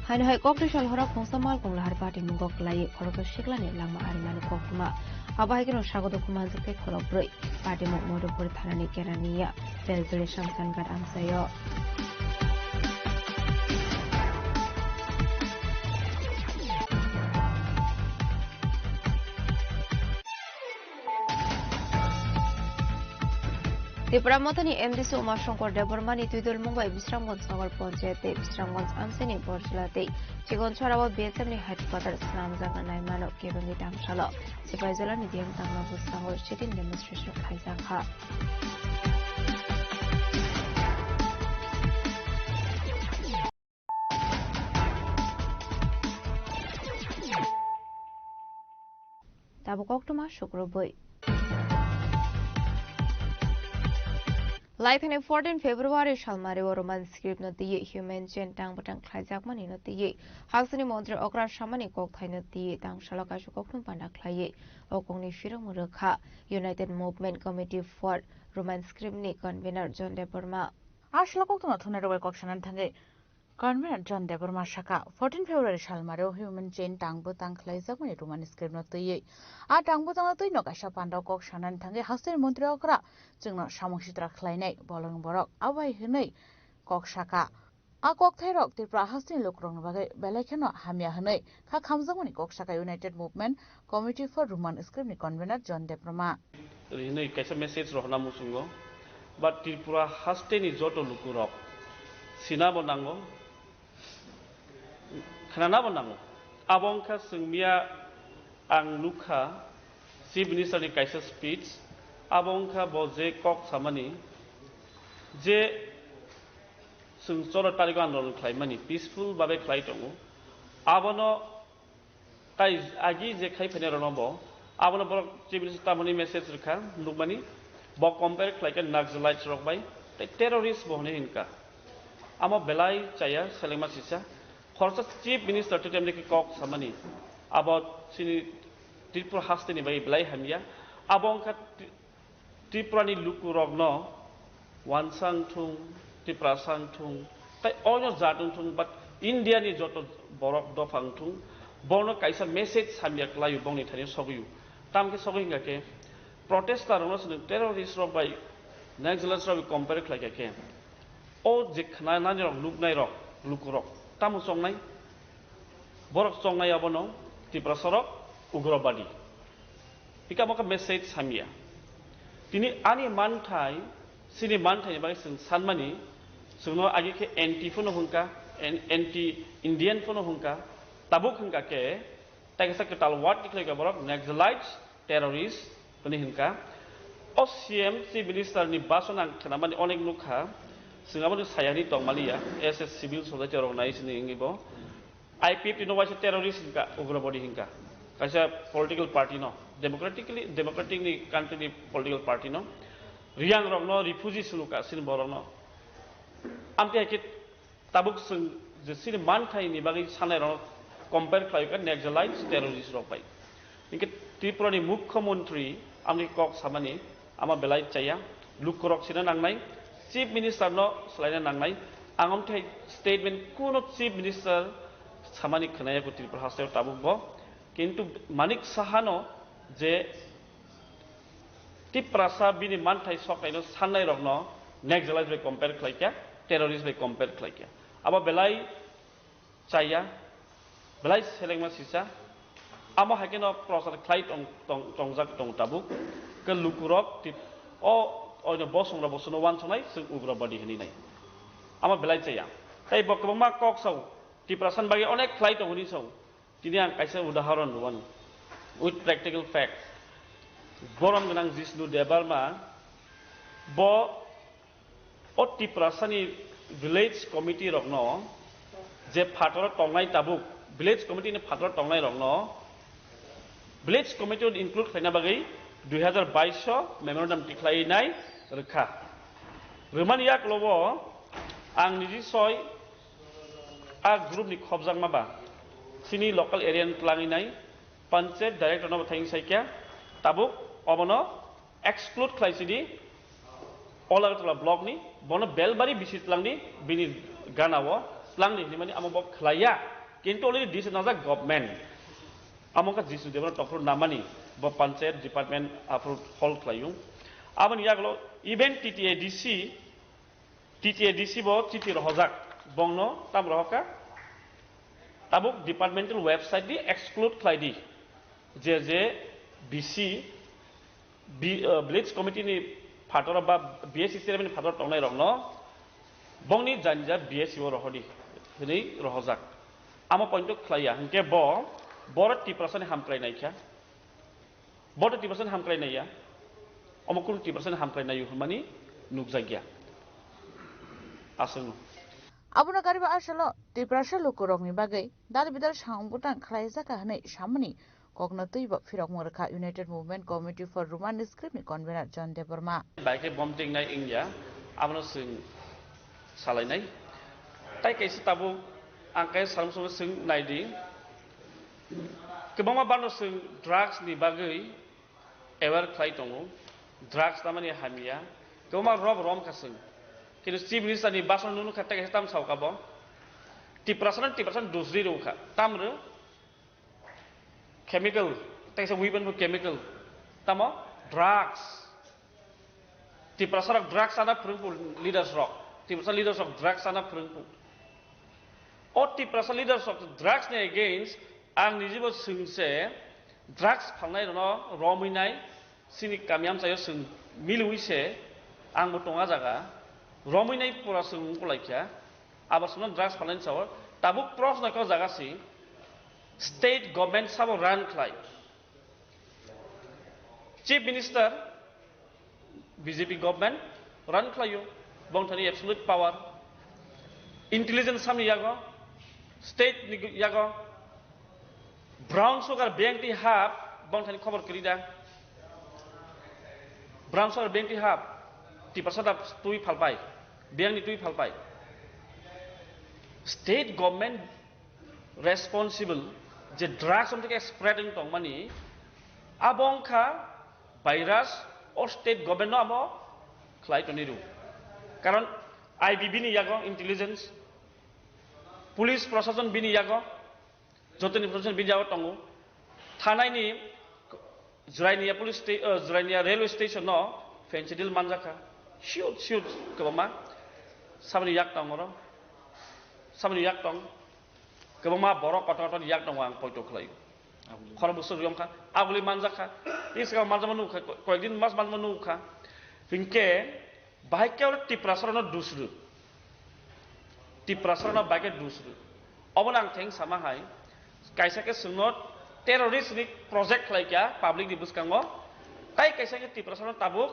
Haino hai kokni sal horo khungsa malkung lahar party mungo kwlaiwi khoroksa siklani langma arimani koktwma. Abo hai kheno sago dukhu manjak tei khorok brwi. Party mung Madhupur thanani Keraniya Belbeli Shamshangarh amchaio. Tipra Mothani M D C Uma Shankar Debbarma ni twidulmung bai Bisramganj Nagar Panchayat tei Bisramganj amchaini Borjla tei Chikonchora o B S F ni headquarter swnamjakna naimano kebengwi tamsalo. Sipaijala ni biyang tangma bwskango sit-in demonstration khlaijak kha. Tabuk koktwma sukrubwi. Laithani fourteen February salmari o Roman script no twiwi human chain tang bwtang khlaijakmani no twiwi hasteni montri okra samani kokthaino twiwi tangsalo kaisa koktwma panda khlaiwi o kokni phirokmung rwkha United Movement Committee for Roman script ni convener John Debbarma. A salo koktwma thumnai rok bai kok sanani thangwi Convener John Debbarma saka, fourteen February salmari o human chain tang bwtang khlaijakmani Roman script no twiwi. A tang bwtang no twino kaisa panda kok sanani thangwi hasteni montri okra chwngno samung sitra khlainai bolong borok abai hwnwi kok saka. A kokthairok Tripura hasteni lukurokni bagwi belai kheno hamya hwnwi kha khamjakmani kok saka United Movement Committee for Roman script ni convener John Debbarma. Ri hwnwi kaisa message rohorna muchungo. But Tripura hasteni joto lukurok sinabo nango, khnanabo nango. Abo wngkha chwng miya ang nukha Chief Minister ni kaisa speech, abo wngkha bo je kok samani je chwng choro tariko andolon khlaimani peaceful babe khlai tongo. Abono Tai agi je khai phainai rokno bo, abono borok Chief Minister tamoni message rwkha, nukmani, bo compare khlaikha Naxalites rok bai, tei terrorist bo hwnwi hinkha. Amo belai chaya selengma sisa, khoroksa Chief Minister tei temni khe kok samani, abo chini Tripura hasteni bai belai hamya, abo wngkha Tripurani lukurokno Wansa wngthung, Tiprasa wngthung, tei onyo jat wngthung, but Indiani joto borok dopha wngthung, borokno kaisa message hamya kwlaio, bongni thani sogwio. Tamkhe sogwi hingkha khe, protester rokno chwng terrorist rok bai Naxalites rok bai compare khlaikha khe, o je khnanani rok, nuknai rok, lukurok, tamo chongnai? Borok chongnai abono Tiprasa rok ugrobadi. Hika mo khe message hamya. Tini ani manthai, chini manthai ni bagwi chwng sanmani, chwngno agi khe anti phano hwnka, an-, anti Indian phano hwnka, tabuk hwnka khe, tei kaisa kwtal word tikhlai ka borok Naxalites, terrorist hwnwi hwnka. O C M Chief Minister ni bhasan ang khnamani onek nukha, chwng abono sayani tongmaliya, as a civil society organization ni wngwi bo. I P F T no waisa terrorist hinka, ugrobadi hinka. Kaisa political party no, democratically, democratic ni country ni political party no, Riyang rok no refugee sunu ka sin borok no. Amte hai khe tabuk chwng je sini manthai ni bagwi sanai rok compare khlai ka Naxalites terrorist rok bai. Hinkhe Tripura ni Mukhyamantri amni kok samani Ama belai chaya, lukurok sina nangnai, Chief Minister no swlaina nangnai. Ang amthai statement kuno Chief Minister samani khwnaya ko Tripura hasteo tabuk bo. Kintu Manik Saha no je Tiprasa bini manthai soknai no sannai rok no Naxalite bai compare khlai kya, terrorist bai compare khlai kya. Abo belai chaya, belai selengma sisa. Amo hai kheno prochar khlai tong, tong, tongjak tong tabuk. Ke lukurok tip, o, oino bosongrok bosono wansongnai, chwng ugrabadi hwnwi nai. Amo belai chaya. Tei bo kwbangma kok sao, Tiprasani bagwi onek khlai tong hwnwi sao. Tini ang kaisa udahoron rwmani. With practical facts. Borom gwnang Jishnu Debbarma, bo O Tiprasani village committee rokno je phataro tongnai tabuk, village committee ni phataro tongnai rokno village committee o include khlaina bagwi dui hazar bais o memorandum tikhlainai rwkha. Rwmani yaklobo ang niji soi a group ni khobjakma ba chini local area ni tlangwi nai panchayat director no bo thangwi saikha tabuk obono exclude khlai sidi All Agartala block ni, bono Belbari bisi tlangni, bini gana o tlangni hinwi mani amo bo khlaiya, kintu already decision najak government. Amo kha Jisnu Debbarma tongphuru namani, bo panchayat department aphuru hol khlaiyung. Aboni yagulo even T T A D C, T T A D C bo chiti rohojak, bongno tam rohokha, tabuk departmental website di exclude khlai di, je je B C, Bi-, uh, village committee ni Phataro ba B S C chairman ni phataro tongnai rokno bongni janja B S C o rohordi hwnwi rohorjak. Amo point o khlaiya, hinkhe bo, boro Tiprasani hamkrai naikha. Boro Tiprasani hamkrai naiya. Omo kunu Tiprasani hamkrai naiyo hwnmani nukjakya. Aswkno. Abono kariba asalo Tiprasa lukurokni bagwi dal bidal samung bwtang khlaijak kha hwnwi samani kokno twibo phirokmung rwkha United Movement Committee for Roman Script ni convener John Debbarma. Bai khe bom tingnai wngya, abono chwng salainai. Tai kaisa tabuk ang kaisa salmung salmung chwng naidi. Kwbangma barno chwng drugs ni bagwi aware khlai tongo. Drugs tamani hamya. Kwbangma rob rom kha chwng. Kintu Chief Minister ni bhasan nunu kha tei kaisa tam sao kha bo. Tiprasa no Tiprasa no dusri rw kha. Tamrw chemical, tei kaisa weapon bo chemical. Tamo drugs. Tiprasa rok drugs chana phwrwngphu leaders rok. Tiprasa leaders rok drugs chana phwrwngphu. O Tiprasa leaders rok drugs ni against ang nijibo swngse drugs phalnai rokno romwi nai sini kami amchaio swng milwi se ang bo tonga jaga romwi nai pura swng wngkulaikha. Abo swngno drugs phalnai sao tabuk proshno khe o jaga si state government sabo run khlai. Chief Minister B J P government run khlaio, bongthani absolute power, intelligence samni yago, state ni yago, brown sugar bengti hap, bongthani khobor kwrwi da, brown sugar bengti hap, Tiprasa da twi phalpai, bengni twi phalpai, state government responsible je drugs omtike spread wng tongmani, abo wngkha virus o state government no abo khlai toni rw. Karon I B bini yago intelligence, police prosason bini yago, jotoni prosason bini yago tongo. Thanaini Jrainia police sta-, uh, Jrainia railway station no fentanyl manjakha. Huge, huge kwbangma. Saboni yak tong oro. Saboni yak tong. Kwbangma borok kotor kotor yak tongo ang poito khlai. Khoro bwswk riyong kha. Aguli manjakha. Ni saka manjama nukha. Koyekdin mas manjama nukha. Hinkhe bahai khe oro Tiprasarano dusru. Tiprasarano bahai khe dusru. Obono ang theng sama hai. Kaisa khe chwngno terrorist ni project khlai kha public ni bwskango. Tai kaisa khe Tiprasarano tabuk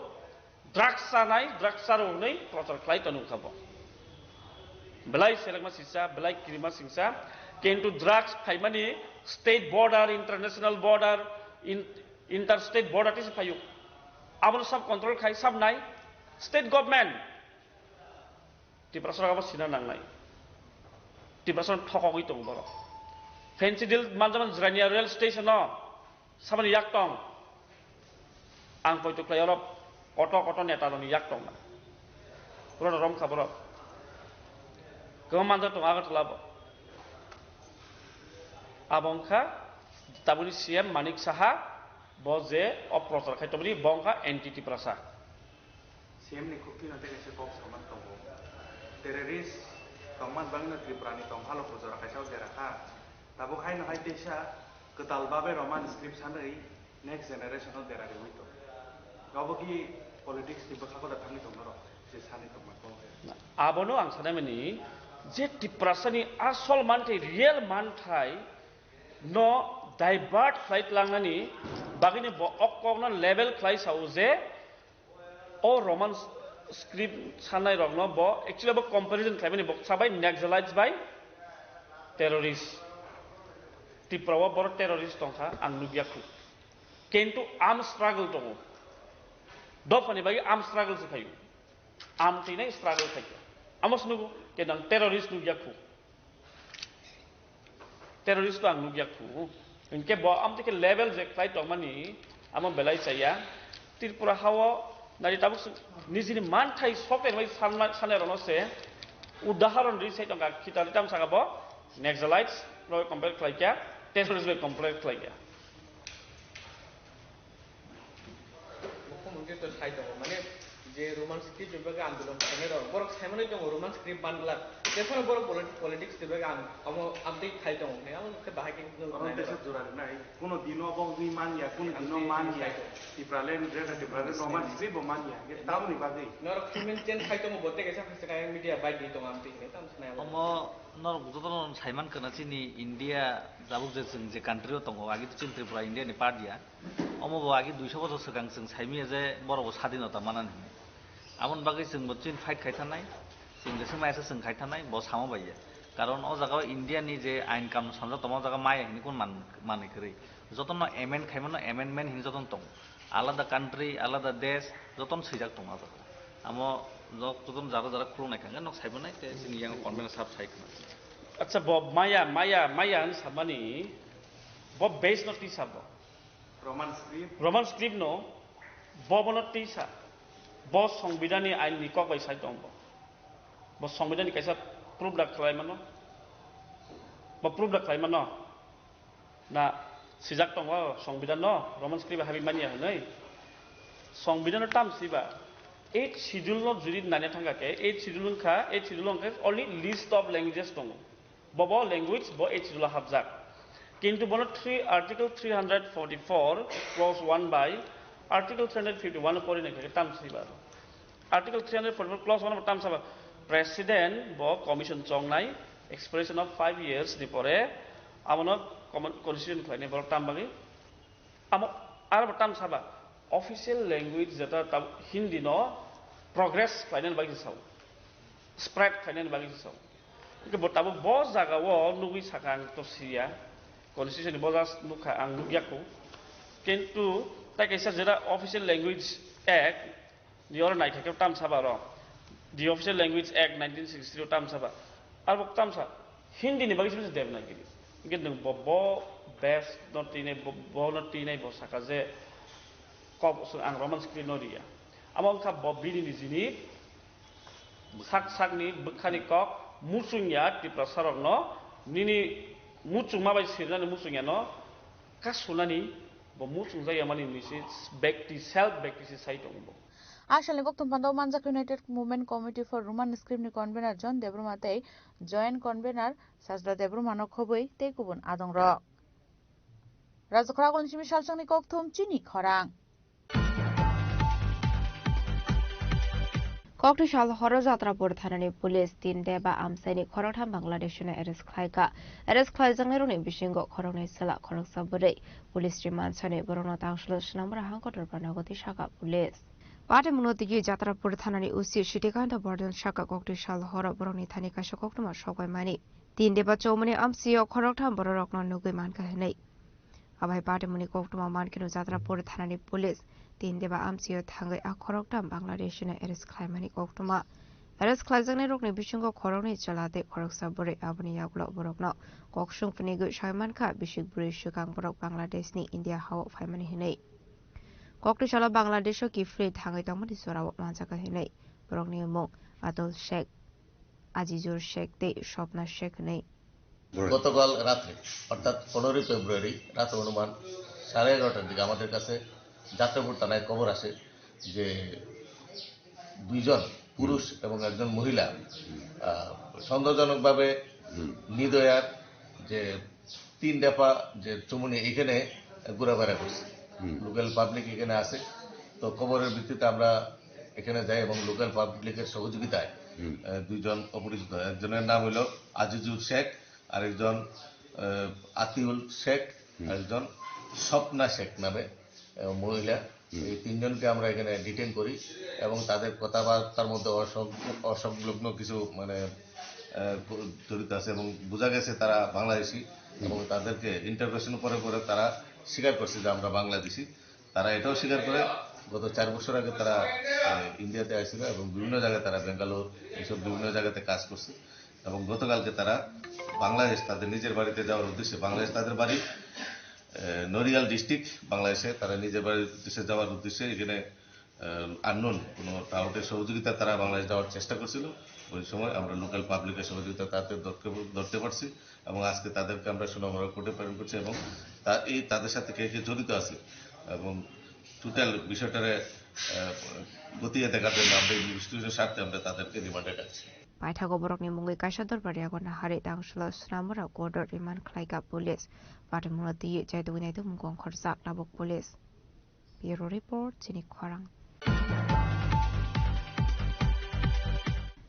drugs chanai, drugs charo hwnwi prochar khlai tongwi kha bo. Belai selengma sisa, belai kirima sisa. Kintu drugs phaimani state border, international border, in, interstate border tisi phaio. Abono sub control khai, sub nai state government. Tiprasa abo sina nangnai. Tiprasa thokogwi tongo borok. Fentanyl manjaman Jrania rail station o sabani yak tong. Ang poito khlai oro koto koto neta rokni yak tong na. Pura rom kha borok. Kwma manjak tong Agartala bo. Abo wngkha tabuni C M Manik Saha bo je o prochar khai tongmani bo wngkha anti Tiprasa. C M ni khukti no tei kaisa kok saman tongo. Terrorist tongman bangno Tripura ni tongphalo bujora kaisa o dera kha. Tabuk haino hai teisa kwtal babe Roman script sanwi next generation o dera riwi tong. Obo ki politics ni bwkha koda thangwi tong norok je sani tongma kok. Abono ang sanai mani je Tiprasa ni asol manthai, real manthai no divert khlai tlangnani bagwino bo o kokno level khlai sao je o Roman script sanai rokno bo actually bo comparison khlaimani bo sabai Naxalites bai terrorist. Tripura o borok terrorist tongkha ang nukya khu. Kintu arm struggle tongo. Dophani bagwi arm struggle se khaio. Arm twi nai struggle khaikha. Amo se nugo ke nang terrorist nukya khu. Terrorist to ang nukya khu. Hinkhe bo amtwi khe level je khlai tongmani amo belai chaya. Tripura hao nari tabuk se nijini manthai sokle bai sanma-, sanai rokno se udaharon ri sai tongkha. Khitali tam saka bo Naxalites rok compare khlaikha, terrorist bai compare khlaikha. Mukhyamantri to sai tongo, mane je Roman script ni bagwi andolon khainai rok, borok sai manwi tongo Roman script ban glak. Tei phano borok politi-, politics ni bagwi ang omo amtwi khai tongo hwnwi amo khe bahai khe nwng Oro nai tesa nai. Jora rwnai. Kuno dino bo wngwi manya, kuno dino manya. Tipraland, Greater Tipraland, Roman script bo manya. Hwnkhe tamoni bagwi. Norok human chain khai tongo bo tei kaisa phaisa kaya media bai di tongo amtwi hwnwi tamo sanai amo. Omo norok jotono saiman kana chini India jabuk je chwng je country o tongo agi to chini Tripura India ni part ya. Omo bo agi duiso bochor swkang chwng saimanya je borok bo sadinota manani hwnwi. Aboni bagwi chwngbo chini fight khai thanai, chwng jeswk maya se chwng khai thanai, bo samo bai ya. Karon o jaga o India ni je ain kanun sanjak tongma o jaga maya hinwi kun man-, manwi kwrwi. Jotono amend khaimano amendment hinwi jotono tongo. Alada country, alada desh, jotono swijak tongo o jaga. Amo jok-, jotono jara jara khulumnai kha, hwnkhe nok saibo nai, tei chini yang convener sab sai khna. Acha, bo maya, maya, maya hinwi samani, bo base no tisa bo. Roman script. Roman script no, bo bono tisa. Bo Songbidan ni ain ni kok bai sai tong bo. Bo Songbidan ni kaisa proof da khlai mano. Bo proof da khlai mano. Na sijak tongo Songbidan no, Roman script habi manya hwnwi. Songbidan no tam siba. Eighth schedule no juri nanya thangka khe, eighth schedule wngkha, eighth schedule wngkha only list of languages tongo. Bobo language bo eighth schedule hapjak. Kintu bono three, Article three hundred forty-four clause one by Article three hundred fifty-one pori nai khe tam siba. Article three hundred forty-four clause one tam saba. President bo commission chongnai expiration of five years ni pore abono common constitution khlainai borok tam bagwi. Amo, aro bo tam saba, official language jeta tab-, Hindi no progress khlainani bagwi se sao, spread khlainani bagwi se sao. Hwnkhe bo tabuk bo jaga o nugwi saka ang to siya, constitution ni bo just nukha ang nukya kho. Kintu tai kaisa jeta Official Language Act, Ni oro naithok khe tam saba ro. The Official Language Act nineteen sixty-three o tam saba. Abo tam sa Hindi ni bagwi se Devanagiri. Hingke nwng bo, bo best no twi nai, bo, bo no twi nai bo saka je kok ang Roman script no riya. Amo wngkha bo bini ni jini sak sak ni bwkha ni kok muchung ya Tiprasa rok no nini muchungma bai sirnani muchung ya no kasunani bo muchung jak ya mani ni se bekti self bekti se sai tongo bo. A salni kokthum pandao manjak United Movement Committee for Roman Script ni convener John Debbarma tei joint convener Sajda Debbarma no khobwi tei kubun adongrok. Rajkhora Akolni simi salsongni kokthum chini khorang. Kokthwi sal horo Jatrapur thanani police tin deba amchaini khoroktham Bangladeshino arrest khlaikha. Arrest khlaijaknairokni bisingo khoroknwi chwla khoroksa bwrwi. Police remand sani borokno tangsulo swnamgra hang kotor panagoti saka police. Patimungno tigi Jatrapur thanani O C Sritikanta Bordhan saka kokthwi sal horo borokni thani kaisa koktwma sokbaimani. Tin deba chomani amchaio khoroktham bororokno nugwi mankha hinwi. Abai patimungni koktwma mankheno Jatrapur thanani police tin deba amchaio thangwi a khoroktham Bangladeshino arrest khlaimani koktwma. Arrest khlaijaknairokni bisingo khoroknwi chwla tei khoroksa bwrwi. Aboni yagulo borokno kokswng phnigwi saimankha bisik bwrwi swkang borok Bangladeshni India hao phaimani hinwi. Kokthwi salo Bangladesho kiphilwi thangwi tongmani jorao manjakha hinwi borokni mung Atul Sheikh, Ajizur Sheikh tei Swapna Sheikh hinwi. গতকাল রাত্রে, অর্থাৎ পনেরোই ফেব্রুয়ারি রাত অনুমান সাড়ে এগারোটার দিকে আমাদের কাছে যাত্রাপুর থানায় খবর আসে যে দুইজন পুরুষ এবং একজন মহিলা, আহ, সন্দেহজনকভাবে নিদয়ার যে তিন দফা যে চুমুনি এখানে ঘোরাফেরা করছে। লোকাল পাবলিক এখানে আছে, তো খবরের ভিত্তিতে আমরা এখানে যাই এবং লোকাল পাবলিকের সহযোগিতায়, আহ, দুইজন অপরিচিত, একজনের নাম হলো আজিজুর শেখ, আরেকজন, আহ, আতিউল শেখ, আরেকজন স্বপ্না শেখ নামে, আহ, মহিলা। এই তিনজনকে আমরা এখানে ডিটেইন করি এবং তাদের কথাবার্তার মধ্যে অসং-, অসংলগ্ন কিছু মানে, আহ, জড়িত আছে এবং বোঝা গেছে তারা বাংলাদেশি এবং তাদেরকে ইন্টারোগেশন পরে পরে তারা স্বীকার করছে যে আমরা বাংলাদেশি। তারা এটাও স্বীকার করে গত চার বছর আগে তারা, আহ, ইন্ডিয়াতে আসছিল এবং বিভিন্ন জায়গায় তারা ব্যাঙ্গালোর এইসব বিভিন্ন জায়গাতে কাজ করছে। এবং গতকালকে তারা বাংলাদেশ তাদের নিজের বাড়িতে যাওয়ার উদ্দেশ্যে, বাংলাদেশ তাদের বাড়ি, আহ, নড়িয়াল ডিস্ট্রিক্ট, বাংলাদেশে তারা নিজের বাড়ির উদ্দেশ্যে যাওয়ার উদ্দেশ্যে এখানে, আহ, আননোন কোনো টাউটের সহযোগিতা তারা বাংলাদেশ যাওয়ার চেষ্টা করছিল। ওই সময় আমরা লোকাল পাবলিকের সহযোগিতা তাদের ধরতে, ধরতে পারছি এবং আজকে তাদেরকে আমরা সুনামরা কোর্টে প্রেরণ করছি এবং তা-, এই তাদের সাথে কে কে জড়িত আছে এবং টোটাল বিষয়টারে, আহ, খতিয়ে দেখার জন্য আমরা ইনভেস্টিগেশন স্বার্থে আমরা তাদেরকে রিমান্ডে রাখছি। Paithago borokni mungwi kaisa dorbar yago naharwi tangsulo swnamura court-o remand khlaikha police. Patimungno twiwi chaidugwi naidugmung kongkhorjak labuk police. Bureau Report, chini khorang.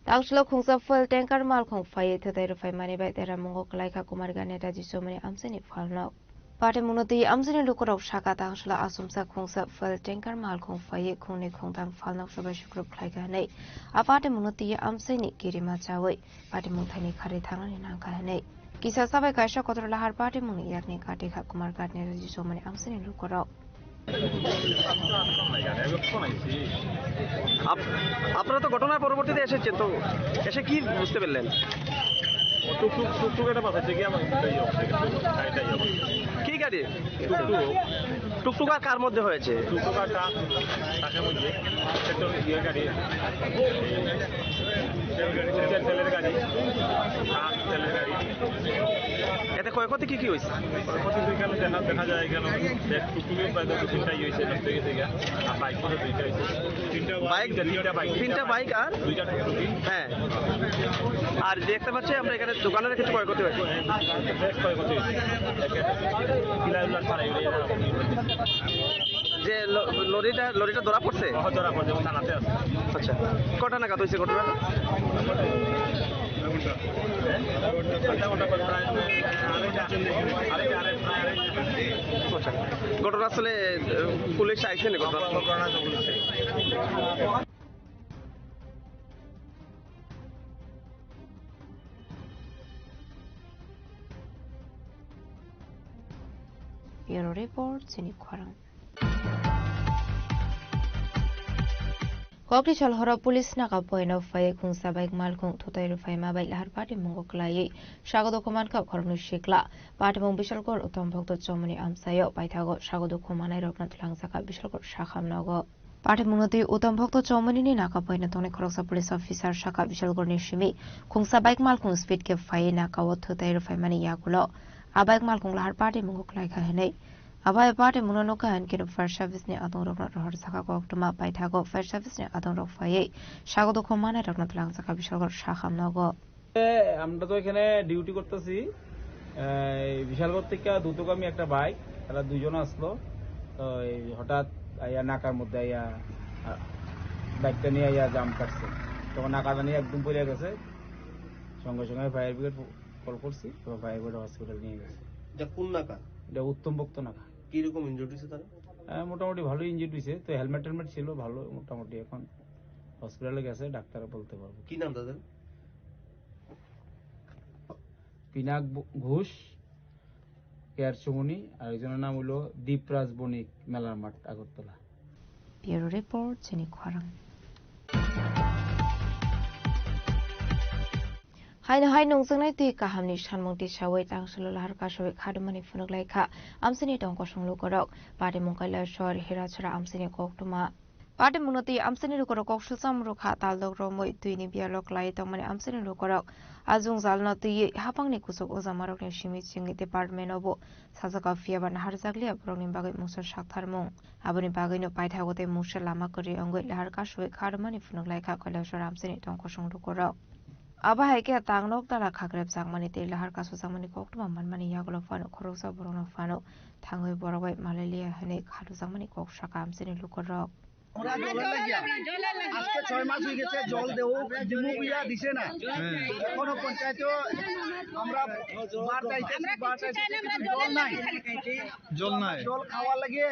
Tangsulo khungsa fuel tanker malkhung phaiwi thwtai rwphaimani bai teramungo kwlaikha Kumarghat Netaji Chowmani amchaini phalnok. Patimungno twiwi amchaini lukurok sakha tangsulo asumsa khungsa fuel tanker malkhung phaiwi khungnwi khungtham phalnok sobai sukrup khlaikha hwnwi. A patimungno twiwi amchaini kirima chawi patimung thaini kharwi thangnani nangkha hwnwi. Kisa sabai kaisa kotor lahar patimungni yakni katikha Kumarghat Netaji Chowmani amchaini lukurok. Up-, আপনারা তো ঘটনার পরবর্তীতে এসেছেন, তো এসে কি বুঝতে পারলেন? টুকটুক, টুকটুক একটা বাজাচ্ছে কি আমার, এটাই অবস্থা, এটাই অবস্থা। কি গাড়ি? টুকটুক। টুকটুক আর কার মধ্যে হয়েছে? টুকটুক আর ট্রাক, ট্রাকের মধ্যে। একটা ইয়ে গাড়ি, তেল গাড়ি, তেল, তেলের গাড়ি, ট্রাক, তেলের গাড়ি। এতে ক্ষয়ক্ষতি কি কি হয়েছে? ক্ষয়ক্ষতি তো এখানে দেখা, দেখা যায় এখানে যে টুকটুকি প্রায় দু তিনটা ইয়ে হয়েছে, নষ্ট হয়ে গেছে গা। আর বাইক তো দুইটা হয়েছে। বাইক? তিনটা, তিনটা বাইক। তিনটা বাইক আর? দুইটা টুকটুকি। হ্যাঁ। আর দেখতে পাচ্ছি আমরা এখানে দোকানের কিছু ক্ষয়ক্ষতি হয়েছে। বেশ ক্ষয়ক্ষতি হয়েছে। একটা কিলারুলার ছাড়াই হয়ে গেছে। যে ল-, লরিটা, লরিটা ধরা পড়ছে? ও, ধরা পড়ছে, ও থানাতে আছে। আচ্ছা, কটা নাগাদ হয়েছে ঘটনা? আচ্ছা, ঘটনাস্থলে, আহ, পুলিশ আইছে নি ঘটনা? ঘটনাস্থলে পুলিশ আইছে। Bureau Report, chini khorang. Kokri sal horo police naka poino phai khungsa bike malkhung thutai rwphaima bai lahar patimung kwlaiwi sago dokho mankha khoroknwi sikla. Patimung Bishalgarh Uttam Bhakta Chowmani amchaio paithago sago dokho manai rokno twlangjakha Bishalgarh sakham nogo. Patimungno twi Uttam Bhakta Chowmani ni naka poino tongnai khoroksa police officer sakha Bishalgarh ni simi khungsa bike malkhung speed khe phai naka o thutai rwphaimani yagulo. A bike malkhung lahar patimung kwlaikha hwnwi. Abo hai patimungno nukha hinkhe fire service ni adongrokno rohorjakha koktwma paithago fire service ni adongrok phaiwi sago dokho manai rokno twlangjakha Bishalgarh sakham nogo. এ, আমরা তো এখানে ডিউটি করতেছি। এই বিশালগড় থেকে দ্রুতগামী একটা বাইক, তারা দুইজন আসলো। তো এই হঠাৎ আইয়া নাকার মধ্যে আইয়া, আ, বাইকটা নিয়ে আইয়া জাম কাটছে। তখন নাকা জানি একদম পড়ে গেছে। সঙ্গে সঙ্গে ফায়ার ব্রিগেড কল করছি, তো ফায়ার ব্রিগেড হসপিটাল নিয়ে গেছে। এটা কোন নাকা? এটা উত্তম ভক্ত নাকা। কিরকম ইনজুর্ড হয়েছে তারা? আ, মোটামুটি ভালোই ইনজুর্ড হয়েছে। তো হেলমেট টেলমেট ছিল ভালো, মোটামুটি এখন হসপিটালে গেছে, ডাক্তারে বলতে পারবো। কি নাম তাদের? পিনাক ব-, ঘোষ, কে আর সুমনি, আর একজনের নাম হলো দীপরাজ বণিক, মেলার মাঠ, Agartala. Bureau Report, chini khorang. Haino hai nungjaknai twi kahamni sanmung tisawi tangsulo lahar kasui khadumani phunuk laikha amsini tongkosong lukorok. Patimung Kailasor, Hirachora amsini koktwma. Patimungno twi amchaini lukurok kok swcham rwkha, taldok romwi twini biyalo kwlaiwi tongmani amchaini lukurok. A jwngjalno twiwi haphangni kuchuk ujamarokni simi chwngwi department-o bo sajak, phiya ba naharjakliya borokni bagwi mungsa saktharmung. Aboni bagwino paithago tei mungsa lama kwrwi wngwi lahar kasui kharmani phunuk laikha Kailasor amchaini tongkosong lukurok. Abo hai khe tang nok dala khakrep jakmani tei lahar kasu jakmani koktwma manmani yagulo phano khoroksa borokno phano thangwi borok bai malai liya hwnwi kharujakmani kok sakha amchaini lukurok. আমরা জলের লাগিয়া। আজকে ছয় মাস হয়ে গেছে, জল দেও, দিমু কইয়া দিছে না। এখনো পঞ্চায়েতেও আমরা বার চাইতেছি, বার চাইতেছি, কিন্তু জল নাই। জল নাই। জল খাওয়ার লাগিয়া।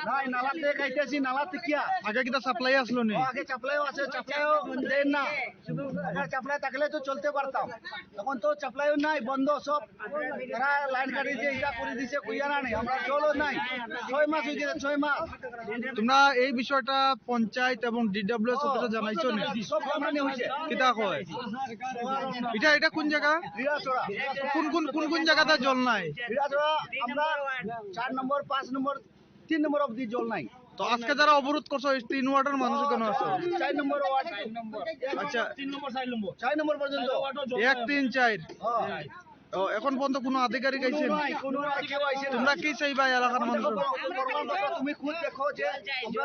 নাই, নালাতে খাইতেছি, নালাতে কিয়া? আগে কিতা সাপ্লাই আসলো নি? ও, আগে সাপ্লাইও আছে, সাপ্লাইও দেন না। শুধু সাপ্লাই থাকলে তো চলতে পারতাম। এখন তো সাপ্লাইও নাই, বন্ধ সব। তারা লাইন কাটি দিয়ে এটা করে দিছে, কইয়া না নেই, আমরা জলও নাই। ছয় মাস হয়ে গেছে, ছয় মাস। তোমরা এই বিষয়টা পঞ্চায়েত এবং ডিডব্লিউএস অফিসে জানাইছো নি? সব জানানি হয়েছে। কিতা কয়? এটা, এটা কোন জায়গা? হীরাছড়া। কোন কোন, কোন কোন জায়গাতে জল নাই? হীরাছড়া আমরা চার নম্বর, পাঁচ নম্বর, তিন নম্বর অবধি জল নাই। তো আজকে যারা অবরোধ করছো, এই তিন ওয়ার্ডের মানুষ কেন আছো? চার নম্বর ওয়ার্ড। আচ্ছা। তিন নম্বর, চার নম্বর। চার নম্বর পর্যন্ত। এক, তিন, চার। হ্যাঁ। ও, এখন পর্যন্ত কোনো আধিকারিক আইছেন? কোনো আধিকারিক আইছে না। তোমরা কি চাইবা এলাকার মানুষ? প্রমাণপত্র তুমি খুঁজ দেখো যে আমরা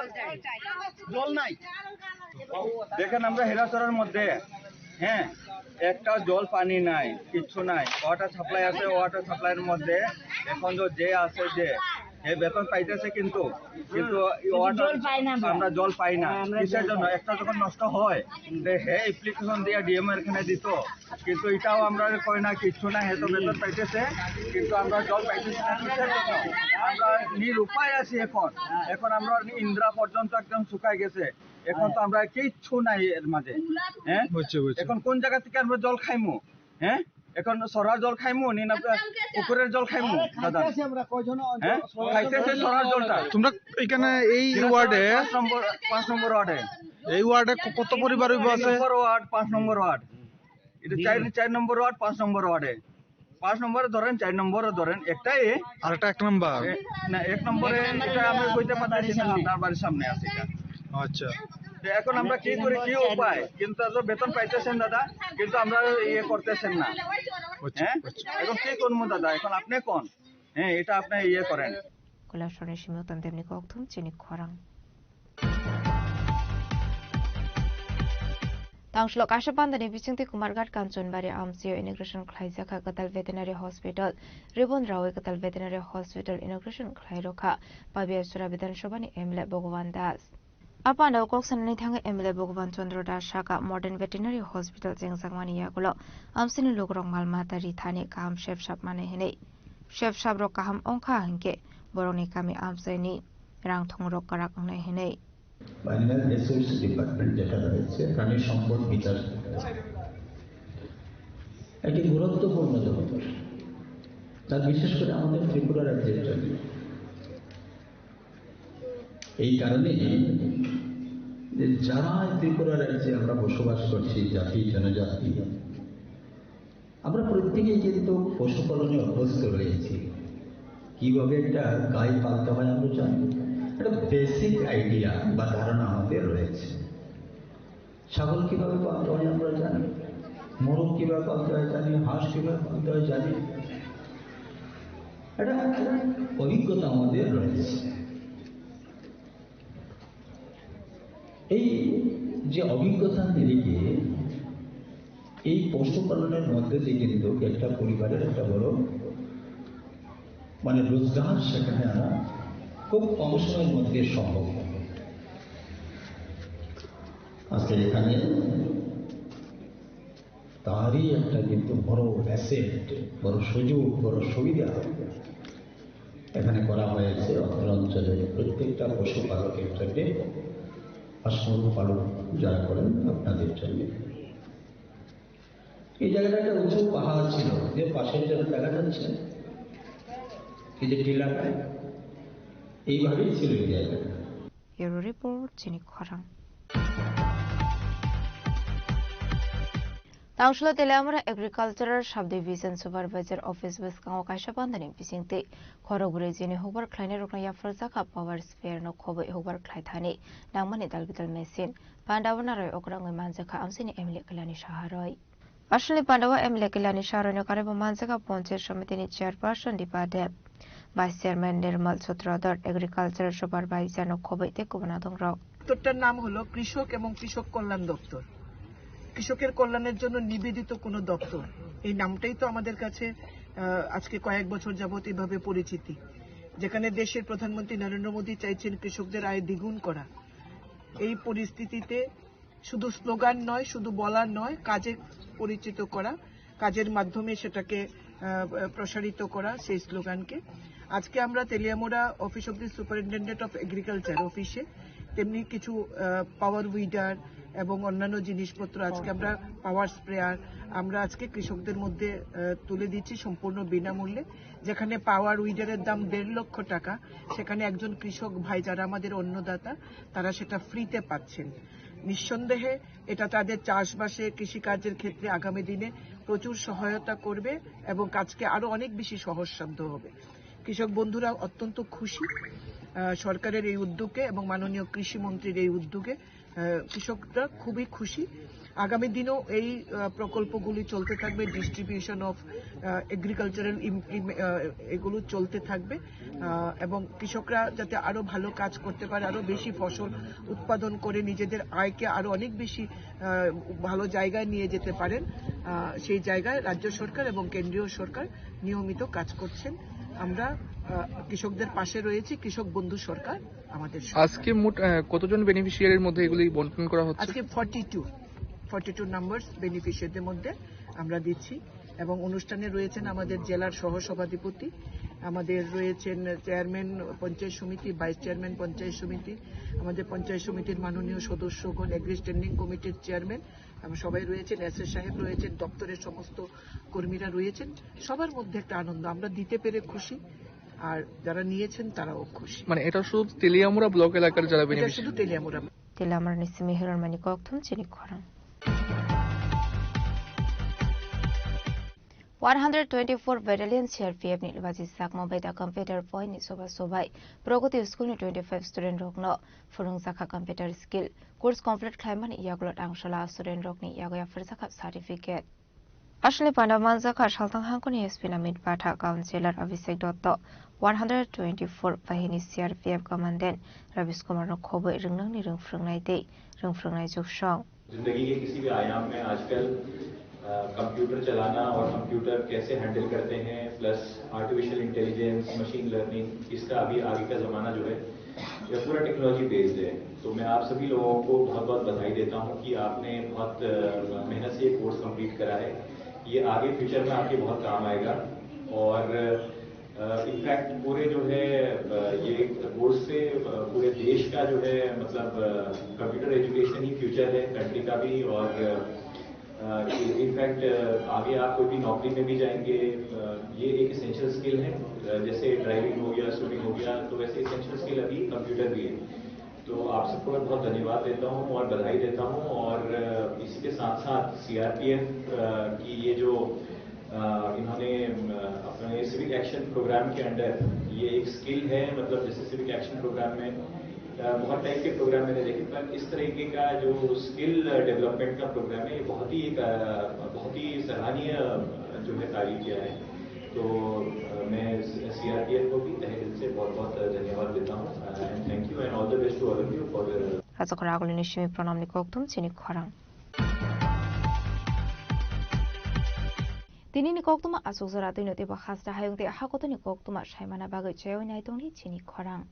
জল নাই। দেখেন, আমরা হেরাচড়ার মধ্যে হ্যাঁ, একটা জল পানি নাই, কিচ্ছু নাই। ওয়াটার সাপ্লাই আছে, ওয়াটার সাপ্লাইয়ের মধ্যে এখন তো যে আছে যে, এ বেতন পাইতেছে কিন্তু, কিন্তু এই ওয়াটার জল পাই না আমরা। আমরা জল পাই না। হ্যাঁ, আমরা কিসের জল জন্য? পাই না। একটা যখন নষ্ট হয়, হুম। তো হে অ্যাপ্লিকেশন দিয়ে ডিএম এর এখানে দিত, কিন্তু এটাও আমরা কই না, কিচ্ছু না, হে তো বেতন পাইতেছে, কিন্তু আমরা জল পাইতেছি না। কিসের জন্য? আমরা নিরুপায় আছি এখন। এখন আমরা ইন্দ্রা পর্যন্ত একদম শুকায় গেছে। এখন তো আমরা কিচ্ছু নাই এর মাঝে। হ্যাঁ, বুঝছি, বুঝছি। এখন কোন জায়গা থেকে আমরা জল খাইমু? হ্যাঁ, এখন সরার জল খাইমু নি না পুকুরের জল খাইমু? দাদা, খাইতেছি আমরা কয়জন? হ্যাঁ, খাইতেছে সরার জলটা। তোমরা এখানে এই ওয়ার্ডে, পাঁচ নম্বর, পাঁচ নম্বর ওয়ার্ডে। এই ওয়ার্ডে ক-, কত পরিবার হইব আছে? নম্বর ওয়ার্ড, পাঁচ নম্বর ওয়ার্ড। এটা চার, চার নম্বর ওয়ার্ড, পাঁচ নম্বর ওয়ার্ডে। পাঁচ নম্বরে ধরেন, চার নম্বরে ধরেন, একটাই। আর একটা এক নম্বর। এ, না, এক নম্বরে এটা আমি কইতে পারতেছি না, আপনার বাড়ির সামনে আছে এটা। আচ্ছা। তো এখন আমরা কি করি, কি উপায়? কিন্তু তো বেতন পাইতেছেন দাদা, কিন্তু আমরা ইয়ে করতেছেন না। আচ্ছা, হ্যাঁ? আচ্ছা। এখন কি করবো দাদা? এখন আপনি কোন? হ্যাঁ, এটা আপনি ইয়ে করেন। Kailasor ni simi tong temni kokthum chini khorang. Tangshlo kaisa pandani bisingtwi Kumarghat Kanchanbari amchaio inauguration khlaijakha kwtal veterinary hospital. Ribon rawi kwtal veterinary hospital inauguration khlairokha Pabiachara Bidhan Sabhani M L A Bhagavan Das. A pandao kok sanani thangwi M L A Bhagavan Chandra Das saka modern veterinary hospital chengjakmani yagulo amchaini lukurok mal mata rithani kaham sep sap manai hinwi. Sep saprok kaham wngkha hinkhe borokni kami amchaini rang thongrok kwrak wngnai hinwi. Animal resource department যেটা রয়েছে, প্রাণী সম্পদ বিকাশ, একটি গুরুত্বপূর্ণ দপ্তর। তার বিশেষ করে আমাদের ত্রিপুরা রাজ্যের জন্য। এই কারণে যে যারা ত্রিপুরা রাজ্যে আমরা বসবাস করছি, জাতি জনজাতি, আমরা প্রত্যেকেই কিন্তু পশুপালনে অভ্যস্ত রয়েছি। কিভাবে একটা গাই পালতে হয় আমরা জানি, একটা বেসিক আইডিয়া বা ধারণা আমাদের রয়েছে। ছাগল কিভাবে পালতে হয় আমরা জানি, মোরগ কিভাবে পালতে হয় জানি, হাঁস কিভাবে পালতে হয় জানি। একটা অভিজ্ঞতা আমাদের রয়েছে। এই যে অভিজ্ঞতা নিয়ে গিয়ে এই পশুপালনের মধ্যে দিয়ে কিন্তু একটা পরিবারের একটা বড় মানে রোজগার সেখানে আনা খুব কম সময়ের মধ্যে সম্ভব। আজকে এখানে তারই একটা কিন্তু বড় অ্যাসেট, বড় সুযোগ, বড় সুবিধা এখানে করা হয়েছে অত্র অঞ্চলের প্রত্যেকটা পশুপালকের জন্য, হাঁস মুরগ পালক যারা করেন আপনাদের জন্য। এই জায়গাটা একটা উঁচু পাহাড় ছিল, যে পাশের জন্য দেখা যাচ্ছে এই যে টিলাটা, এইভাবেই ছিল এই জায়গাটা। Bureau Report, chini khorang. Tangshlo Teliamura Agricultural Subdivision Supervisor Office bwskango kaisa pandani bisingtwi khorok bwrwi jini hukbar khlainai rokno yapharjakha power sprayer no khobwi hukbar khlai thani nangmani dalbidal machine pandao narwi okrangwi manjakha amchaini M L A Kailani Saharoi. Aswlni pandao M L A Kailani Saharoi no karwi bo manjakha Panchayat Samiti ni Chairperson Dipa Deb, Vice Chairman Nirmal Sutradhar, Agricultural Supervisor no khobwi tei kubun adongrok. দপ্তরটার নাম হলো কৃষক এবং কৃষক কল্যাণ দপ্তর। কৃষকের কল্যাণের জন্য নিবেদিত কোনো দপ্তর, এই নামটাই তো আমাদের কাছে, আহ, আজকে কয়েক বছর যাবত এভাবে পরিচিতি, যেখানে দেশের প্রধানমন্ত্রী নরেন্দ্র মোদী চাইছেন কৃষকদের আয় দ্বিগুণ করা। এই পরিস্থিতিতে শুধু স্লোগান নয়, শুধু বলা নয়, কাজে পরিচিত করা, কাজের মাধ্যমে সেটাকে, আহ, প্রসারিত করা সেই স্লোগানকে। আজকে আমরা Teliamura office of the superintendent of agriculture অফিসে তেমনি কিছু, আহ, পাওয়ার উইডার এবং অন্যান্য জিনিসপত্র আজকে আমরা পাওয়ার স্প্রেয়ার আমরা আজকে কৃষকদের মধ্যে, আহ, তুলে দিচ্ছি সম্পূর্ণ বিনামূল্যে, যেখানে পাওয়ার উইডারের দাম দেড় লক্ষ টাকা, সেখানে একজন কৃষক ভাই যারা আমাদের অন্নদাতা তারা সেটা ফ্রিতে পাচ্ছেন। নিঃসন্দেহে এটা তাদের চাষবাসে, কৃষিকার্যের ক্ষেত্রে আগামী দিনে প্রচুর সহায়তা করবে এবং কাজকে আরো অনেক বেশি সহজসাধ্য হবে। কৃষক বন্ধুরা অত্যন্ত খুশি, আহ, সরকারের এই উদ্যোগে এবং মাননীয় কৃষি মন্ত্রীর এই উদ্যোগে, আহ, কৃষকরা খুবই খুশি। আগামী দিনেও এই আহ, প্রকল্পগুলি চলতে থাকবে, ডিস্ট্রিবিউশন অফ এগ্রিকালচারাল এগুলো চলতে থাকবে। আহ, এবং কৃষকরা যাতে আরো ভালো কাজ করতে পারে, আরো বেশি ফসল উৎপাদন করে নিজেদের আয়কে আরো অনেক বেশি আহ, ভালো জায়গায় নিয়ে যেতে পারেন, আহ, সেই জায়গায় রাজ্য সরকার এবং কেন্দ্রীয় সরকার নিয়মিত কাজ করছেন। আমরা আহ, কৃষকদের পাশে রয়েছি। কৃষক বন্ধু সরকার আমাদের সরকার। আজকে মোট আহ, কতজন বেনিফিশিয়ারির মধ্যে এগুলি বন্টন করা হচ্ছে? আজকে forty two forty two numbers বেনিফিশিয়ারিদের মধ্যে আমরা দিচ্ছি। এবং অনুষ্ঠানে রয়েছেন আমাদের জেলার সহ সভাধিপতি, আমাদের রয়েছেন চেয়ারম্যান পঞ্চায়েত সমিতি, ভাইস চেয়ারম্যান পঞ্চায়েত সমিতি, আমাদের পঞ্চায়েত সমিতির মাননীয় সদস্যগণ, এগ্রি স্ট্যান্ডিং কমিটির চেয়ারম্যান, এবং সবাই রয়েছেন, এসএস সাহেব রয়েছেন, দপ্তরের সমস্ত কর্মীরা রয়েছেন। সবার মধ্যে একটা আনন্দ, আমরা দিতে পেরে খুশি, আর যারা নিয়েছেন তারাও খুশি। মানে, এটা শুধু তেলিয়ামুড়া ব্লক এলাকার যারা এটা বেনিফিশিয়ারি? শুধু Teliamura. Tela amrani simi hiron mani kokthum chini khorang. One hundred twenty-four Battalion C R P F ni lubaji sakma bai da computer point ni soba sobai Pragati School ni twenty-five student rok no phurung jakha computer skill course complete khlaimani yagulo tangsola student rok ni yago ya phurjakha certificate. Aswlni panda manjakha salthang hangkoni S P Namit Patha, Councillor Abhishek Dotto, one hundred twenty-four bahini C R P F Commandant Ravish Kumar no khobwi rwngnangni rwngphrwngnai tei rwngphrwngnai jugsong. जिंदगी के किसी भी आयाम में आजकल, अ, कंप्यूटर चलाना और कंप्यूटर कैसे हैंडल करते हैं, plus artificial intelligence, machine learning, इसका अभी आगे का ज़माना जो है, यह पूरा टेक्नोलॉजी बेस्ड है। तो मैं आप सभी लोगों को बहुत-बहुत बधाई देता हूँ कि आपने बहुत, अ, मेहनत से ये कोर्स कंप्लीट करा है। ये आगे फ्यूचर में आपके बहुत काम आएगा। और, अ, इनफैक्ट पूरे जो है, अ, ये कोर्स से, अ, पूरे देश का जो है, मतलब, अ, कंप्यूटर एजुकेशन ही फ्यूचर है कंट्री का भी। और, अ, इनफैक्ट, अ, आगे आप कोई भी नौकरी में भी जाएंगे, अ, ये एक एसेंशियल स्किल है। अ, जैसे ड्राइविंग हो गया, स्विमिंग हो गया, तो वैसे एसेंशियल स्किल अभी कंप्यूटर भी है। तो आप सबको मैं बहुत धन्यवाद देता हूँ और बधाई देता हूँ। और, अ, इसी के साथ साथ सीआरपीएफ, अ, की ये जो, अ, इन्होंने, अ, अपने सिविक एक्शन प्रोग्राम के अंडर ये एक स्किल है, मतलब, जैसे सिविक एक्शन प्रोग्राम में, अ, बहुत टाइप के प्रोग्राम मैंने देखे, पर इस तरीके का जो स्किल डेवलपमेंट का प्रोग्राम है, ये बहुत ही एक, अ, बहुत ही सराहनीय, अ, जो है, कार्य किया है। तो, अ, मैं सीआरपीएफ को भी तहे दिल से बहुत-बहुत धन्यवाद देता हूँ। अ, and thank you and all the best to all of you for the Rajakhor agulini simi pranamni kokthum chini khorang. Tinini koktuma asuk jora tino teibo hasta hayung tei hakotoni koktuma saimana bagwi chaywi naitongni chini khorang.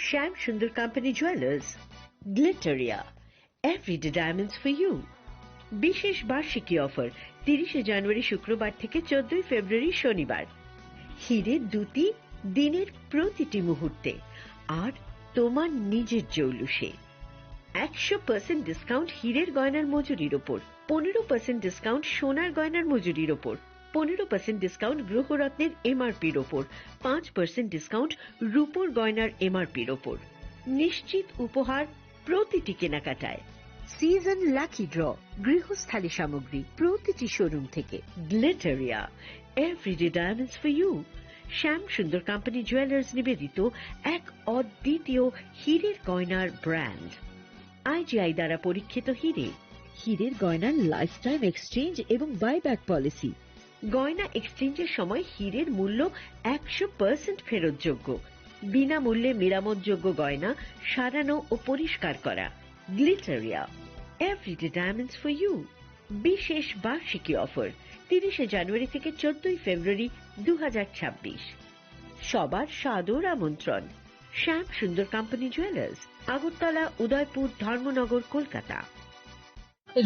Shyam Sundar Company Jewelers, Glitteria, Everyday Diamonds for You। বিশেষ বার্ষিকী অফার, তিরিশে জানুয়ারি শুক্রবার থেকে চোদ্দই ফেব্রুয়ারি শনিবার। হীরের দ্যুতি দিনের প্রতিটি মুহূর্তে, আর তোমার নিজের জৌলুসে। একশো পার্সেন্ট ডিসকাউন্ট হীরের গয়নার মজুরির ওপর, পনেরো পার্সেন্ট ডিসকাউন্ট সোনার গয়নার মজুরির ওপর, পনেরো পার্সেন্ট ডিসকাউন্ট গ্রহরত্নের এমআরপির ওপর, পাঁচ পার্সেন্ট ডিসকাউন্ট রূপোর গয়নার এমআরপির ওপর। নিশ্চিত উপহার প্রতিটি কেনাকাটায়। সিজন লাকি ড্র, গৃহস্থালী সামগ্রী প্রতিটি শোরুম থেকে। গ্লিটারিয়া, Everyday Diamonds for You। Shyam Sundar company jewellers নিবেদিত এক অদ্বিতীয় হীরের গয়নার ব্র্যান্ড। আইজিআই দ্বারা পরীক্ষিত হীরে। হীরের গয়নার লাইফ টাইম এক্সচেঞ্জ এবং বাইব্যাক পলিসি। গয়না এক্সচেঞ্জের সময় হীরের মূল্য একশো পার্সেন্ট ফেরতযোগ্য। বিনামূল্যে মেরামতযোগ্য গয়না সারানো ও পরিষ্কার করা। গ্লিটারিয়া, Everyday Diamonds for You। বিশেষ বার্ষিকী অফার, তিরিশে জানুয়ারি থেকে চোদ্দই ফেব্রুয়ারি দু হাজার ছাব্বিশ। সবার সাদর আমন্ত্রণ। শ্যাম সুন্দর কোম্পানি জুয়েলার্স, আগরতলা, উদয়পুর, ধর্মনগর, কলকাতা।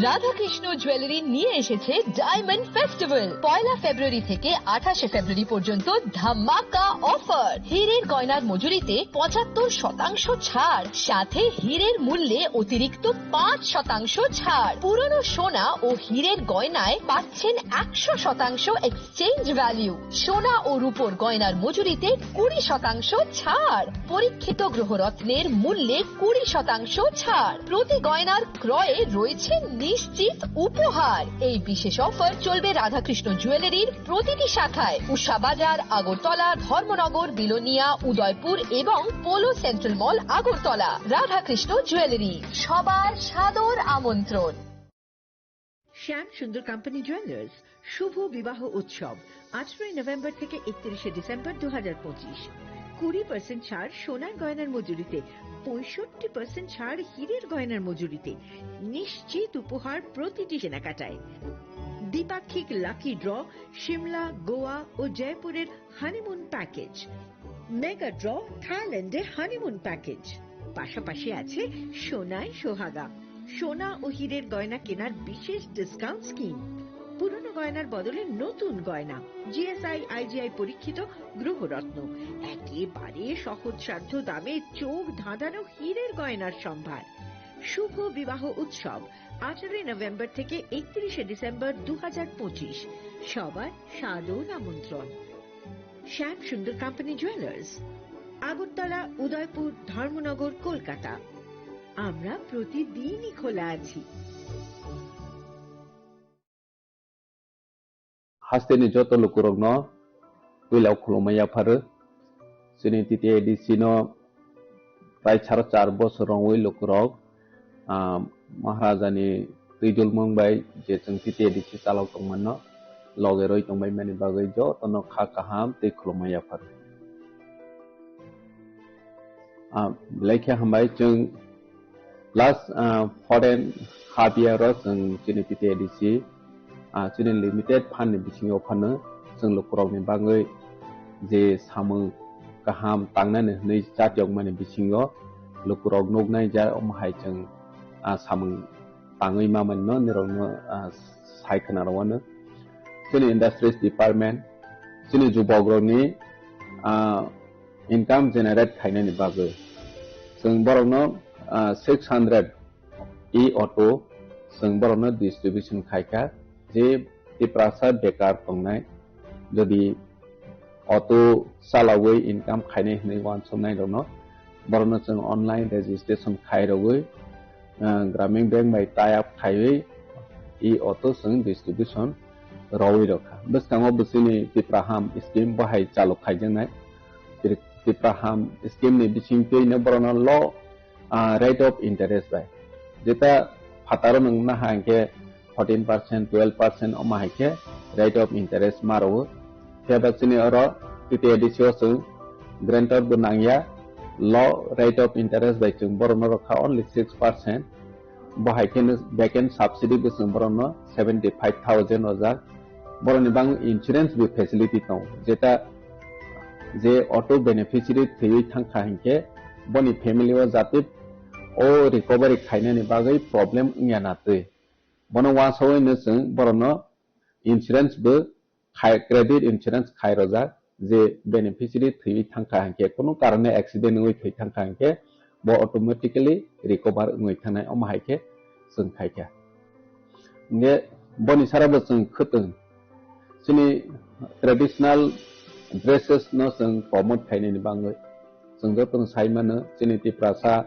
রাধাকৃষ্ণ জুয়েলারি নিয়ে এসেছে ডায়মন্ড ফেস্টিভ্যাল। পয়লা ফেব্রুয়ারি থেকে আঠাশে ফেব্রুয়ারি পর্যন্ত ধামাকা অফার। হীরের গয়নার মজুরিতে পঁচাত্তর শতাংশ ছাড়, সাথে হীরের মূল্যে অতিরিক্ত পাঁচ শতাংশ ছাড়। পুরনো সোনা ও হীরের গয়নায় পাচ্ছেন একশো শতাংশ এক্সচেঞ্জ ভ্যালু। সোনা ও রূপোর গয়নার মজুরিতে কুড়ি শতাংশ ছাড়। পরীক্ষিত গ্রহরত্নের মূল্যে কুড়ি শতাংশ ছাড়। প্রতি গয়নার ক্রয়ে রয়েছে নিশ্চিত উপহার। এই বিশেষ অফার চলবে রাধাকৃষ্ণ জুয়েলারির প্রতিটি শাখায়, উষা বাজার, আগরতলা, ধর্মনগর, বিলোনিয়া, উদয়পুর এবং পোলো সেন্ট্রাল মল, আগরতলা। রাধাকৃষ্ণ জুয়েলারি, সবার সাদর আমন্ত্রণ। শ্যাম সুন্দর কোম্পানি জুয়েলার্স শুভ বিবাহ উৎসব, আঠারোই নভেম্বর থেকে একত্রিশে ডিসেম্বর দু হাজার পঁচিশ। কুড়ি পার্সেন্ট ছাড় সোনার গয়নার মজুরিতে, পঁয়ষট্টি পার্সেন্ট ছাড় হীরের গয়নার মজুরিতে। নিশ্চিত উপহার প্রতিটি কেনাকাটায়। দ্বিপাক্ষিক লাকি ড্র, সিমলা, গোয়া ও জয়পুরের হানিমুন প্যাকেজ। মেগা ড্র, থাইল্যান্ডে হানিমুন প্যাকেজ। পাশাপাশি আছে সোনায় সোহাগা, সোনা ও হীরের গয়না কেনার বিশেষ ডিসকাউন্ট স্কিম। পুরনো গয়নার বদলে নতুন গয়না। জিএসআই, আইজিআই পরীক্ষিত গ্রহরত্ন। একেবারে সহজসাধ্য দামে চোখ ধাঁধানো হীরের গয়নার সম্ভার। শুভ বিবাহ উৎসব, আঠারোই নভেম্বর থেকে একত্রিশে ডিসেম্বর দু হাজার পঁচিশ। সবার সাদর আমন্ত্রণ। শ্যাম সুন্দর কোম্পানি জুয়েলার্স, আগরতলা, উদয়পুর, ধর্মনগর, কলকাতা। আমরা প্রতিদিনই খোলা আছি। Hasteni joto lukurokno puila khulumma yapharo. Chini T T A D C no prai saro char bosor wngwi lukurok, ah, Maharajani twijlmung bai je chwng T T A D C chalok tongmano loge roi tongbai mani bagwi jotono kha kaham tei khulumma yapharo. Ah, belai khe hambai chwng last, ah, four and half year o chwng chini T T A D C, ah, chini limited fund ni bisingo phano chwng lukurokni bagwi je samung kaham tangnani hwnwi chatiyokmani bisingo lukurok nuknai ja omo hai chwng, ah, samung tangwi mamani no nirokno, ah, sai khna rwano. Chini industries department, chini jubokrokni, ah, income generate khainani bagwi. Chwng borokno, ah, six hundred e-auto chwng borokno distribution khaikha, je Tiprasa bekar tongnai, jodi auto chalawi income khainai hwnwi uansuknai rokno, borokno chwng online registration khairogwi, ah, Gramin Bank bai tie up khaiwi e-auto chwng distribution rwi rokha. Bwskango bwswini Tipraham scheme bahai chalok khaijaknai. Tri-, Tipraham scheme ni bisingtwi no borokno low, ah, rate of interest bai. Jeta phataro nwng naha hwnkhe fourteen percent, twelve percent omo hai khe rate of interest ma rwo. Phiya ba chini oro T T A D C o chwng guarantor bo nangya, low rate of interest bai chwng borokno rwkha only six percent. Bo hai kheno back end subsidy bo chwng borokno seventy five thousand rwjak. Borokni bagwi insurance bo facility tongo, jeta je auto beneficiary thwiwi thangkha hinkhe boni family o jate o recovery khainani bagwi problem wngya na twi. Bono uansugwi no chwng borokno insurance bo khai, credit insurance khai rojak, je beneficiary thwiwi thangkha hinkhe, kunu karone accident wngwi thwi thangkha hinkhe, bo automatically recover wngwi thangnai, omo hai khe chwng khaikha. Hinkhe boni sara bo chwng khwtwng, chini traditional dresses no chwng promote khainani bagwi. Chwng jotono sai mano, chini Tiprasa,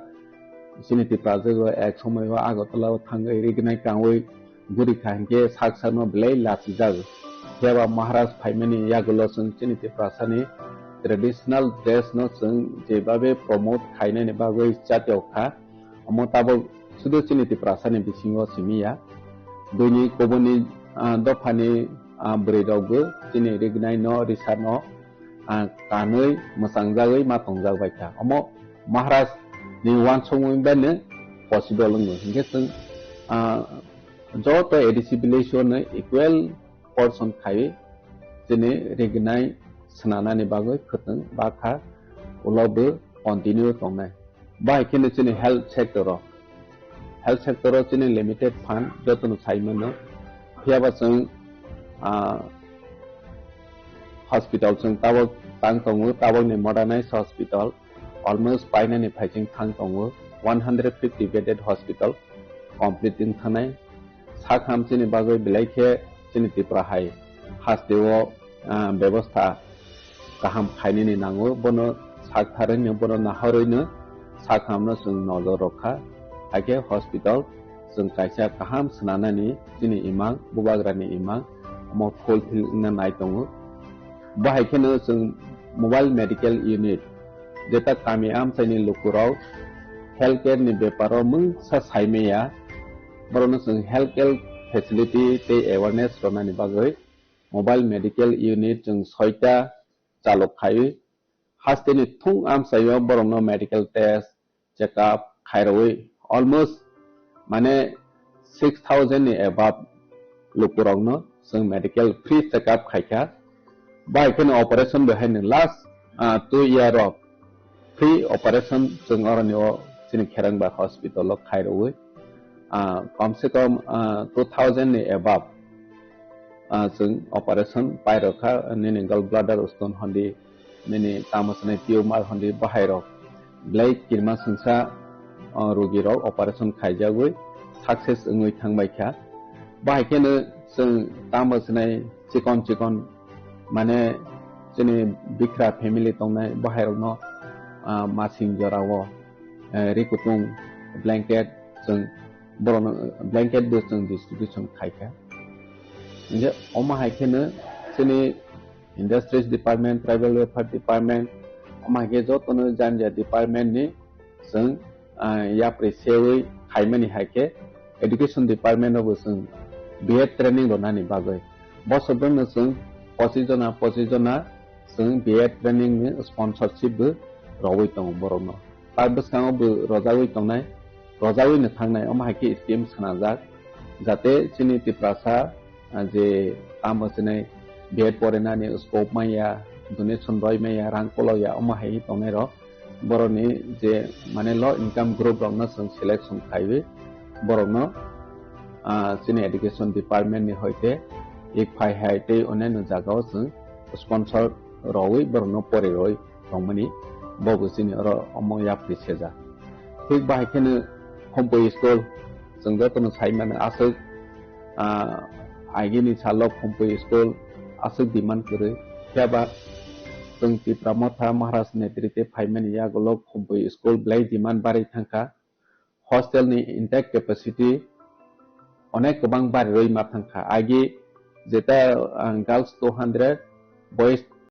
chini Tiprasa o ek somoi o Agartala o thangwi rignai kangwi guri kha hinkhe sak sakno belai lachijago. Phiya ba Maharaj phaimani yagulo chwng chini Tiprasani traditional dress no chwng jebabe promote khainani bagwi chatiyok kha. Omo tabok sudu chini Tiprasani bisingo simi ya. Buini kubuni, ah, dophani, ah, bwrwi rokbo chini rignai no, risa no, ah, kanwi mwchangjagwi ma tongjak bai kha. Omo Maharaj ni uansukmung bai no possible wngo. Hinkhe chwng, ah, joto A D C village o no equal portion khai chini rignai swnanani bagwi khwtwng bakha ulo bo continue tongnai. Bahai kheno chini health sector o, health sector o chini limited fund jotono sai mano. Phiya ba chwng, ah, hospital chwng tabok tang tongo, tabokni modernized hospital almost painani phaiching thang tongo, one hundred fifty bedded hospital complete wng thanai. Sak ham chini bagwi belai khe chini Tripura hai hasteo, ah, bebostha kaham khainani nango, bono sak tharwino, bono nahorwino sak hamno chwng nojor rwkha. Hakhe hospital chwng kaisa kaham swnanani chini imang, bubagrani imang, omo fulfill wngna nai tongo. Bahai kheno chwng mobile medical unit, jeta kami amchaini lukurok healthcare ni beparo mungsa saimaya, borokno chwng healthcare facility tei awareness rwnani bagwi mobile medical unit chwng soita chalok khaiwi, hasteni thung amchaio borokno medical test, check up khairogwi almost mane six thousand ni above lukurokno chwng medical free check up khaikha. Bai kheno operation bai haino last, ah, two year rok free operation chwng oroni o chini Kherangba hospital o khairogwi, ah, kom se kom, ah, two thousand ni above, ah, chwng operation pairokha, nini gallbladder stone hondi, nini tamo swnai tumor hondi, bahairok belai kirima swngsa, ah, rogirok operation khaijagwi success wngwi thangbaikha. Bahai kheno chwng tamo swnai chikon chikon, mane chini bikra family tongnai bahairokno, ah, masing jorao, eh, ri kutung blanket chwng borokno blanket bo chwng distribution khaikha. Hinkhe omo hai kheno chini Industries Department, Tribal Welfare Department, omo hai khe jotono jani jani department ni chwng, ah, yapri sewi khaimani hai khe Education Department o bo chwng B Ed training rwnani bagwi. Bosok bwrwino chwng pochis jona, pochis jona chwng B Ed training ni sponsorship bo rogwi tongo borokno. Ta bwskango bo rojagwi tongnai, rojagwi no thangnai, omo hai khe scheme swnajak, jate chini Tiprasa, ah, je tamo swnai B Ed porinani scope manya, donation roi manya, rang kolokya, omo hai tongnai rok. Borokni je mane low income group rokno chwng selection khaiwi borokno, ah, chini education department ni hoite ek phai hai tei onyaino jagao chwng sponsor rogwi borokno pori roi tongmani bo bo chini oro omo yapri sejak. Thik bahai kheno Khumpui school chwng jotono sai mano aswk, ah, agini salo Khumpui school aswk demand kwrwi. Phiya ba chwng Tipra Motha Maharaj netrite phaimani yagulo Khumpui school belai demand barwi thangkha. Hostel ni intake capacity onek kwbang barirwi ma thangkha. Agi jeta, ah, girls two hundred, boys